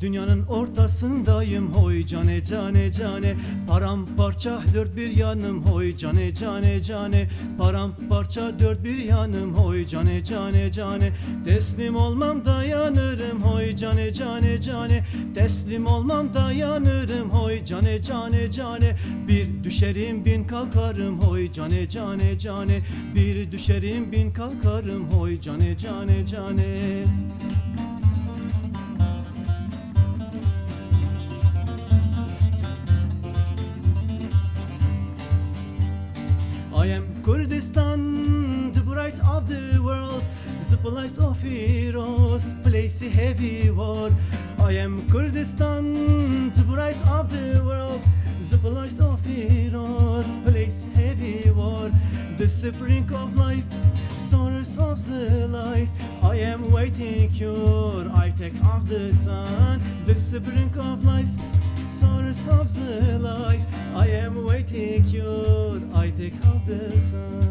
Dünyanın ortasındayım, hoy cane cane cane. Paramparça dört bir yanım, hoy cane cane cane. Paramparça dört bir yanım, hoy cane cane cane. Teslim olmam, dayanırım, hoy cane cane cane. Teslim olmam, dayanırım, hoy cane cane cane. Bir düşerim, bin kalkarım, hoy cane cane cane. Bir düşerim, bin kalkarım, hoy cane cane cane. I am Kurdistan, the bright of the world, the place of heroes, place heavy war. I am Kurdistan, the bright of the world, the place of heroes, place heavy war. The spring of life, source of the life. I am waiting cure, I take of the sun. The spring of life, source of the life. I am waiting cure, I take of the sun.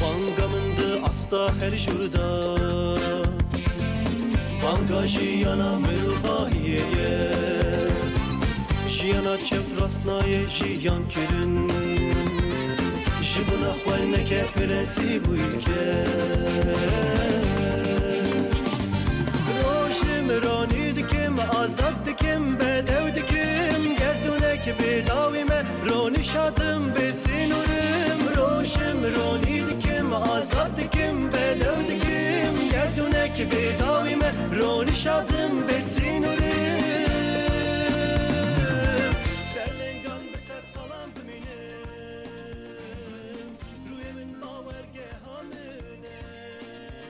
Banga min di asta her jûr de. Banga jiyana mirovahiyê ye. Jiyana çep rast nayê jiyan kirin. Ji bona xwe neke prensîb û îlke. Rojim ronî dikim, azad dikim, bedew dikim. Gerdûnek bê dawî me, ronî şadim bê sînûrim. Rojim ronî dikim, azad dikim, bedew dikim. Gerdûnek bê dawî me, ronî şadim bê sînûrim.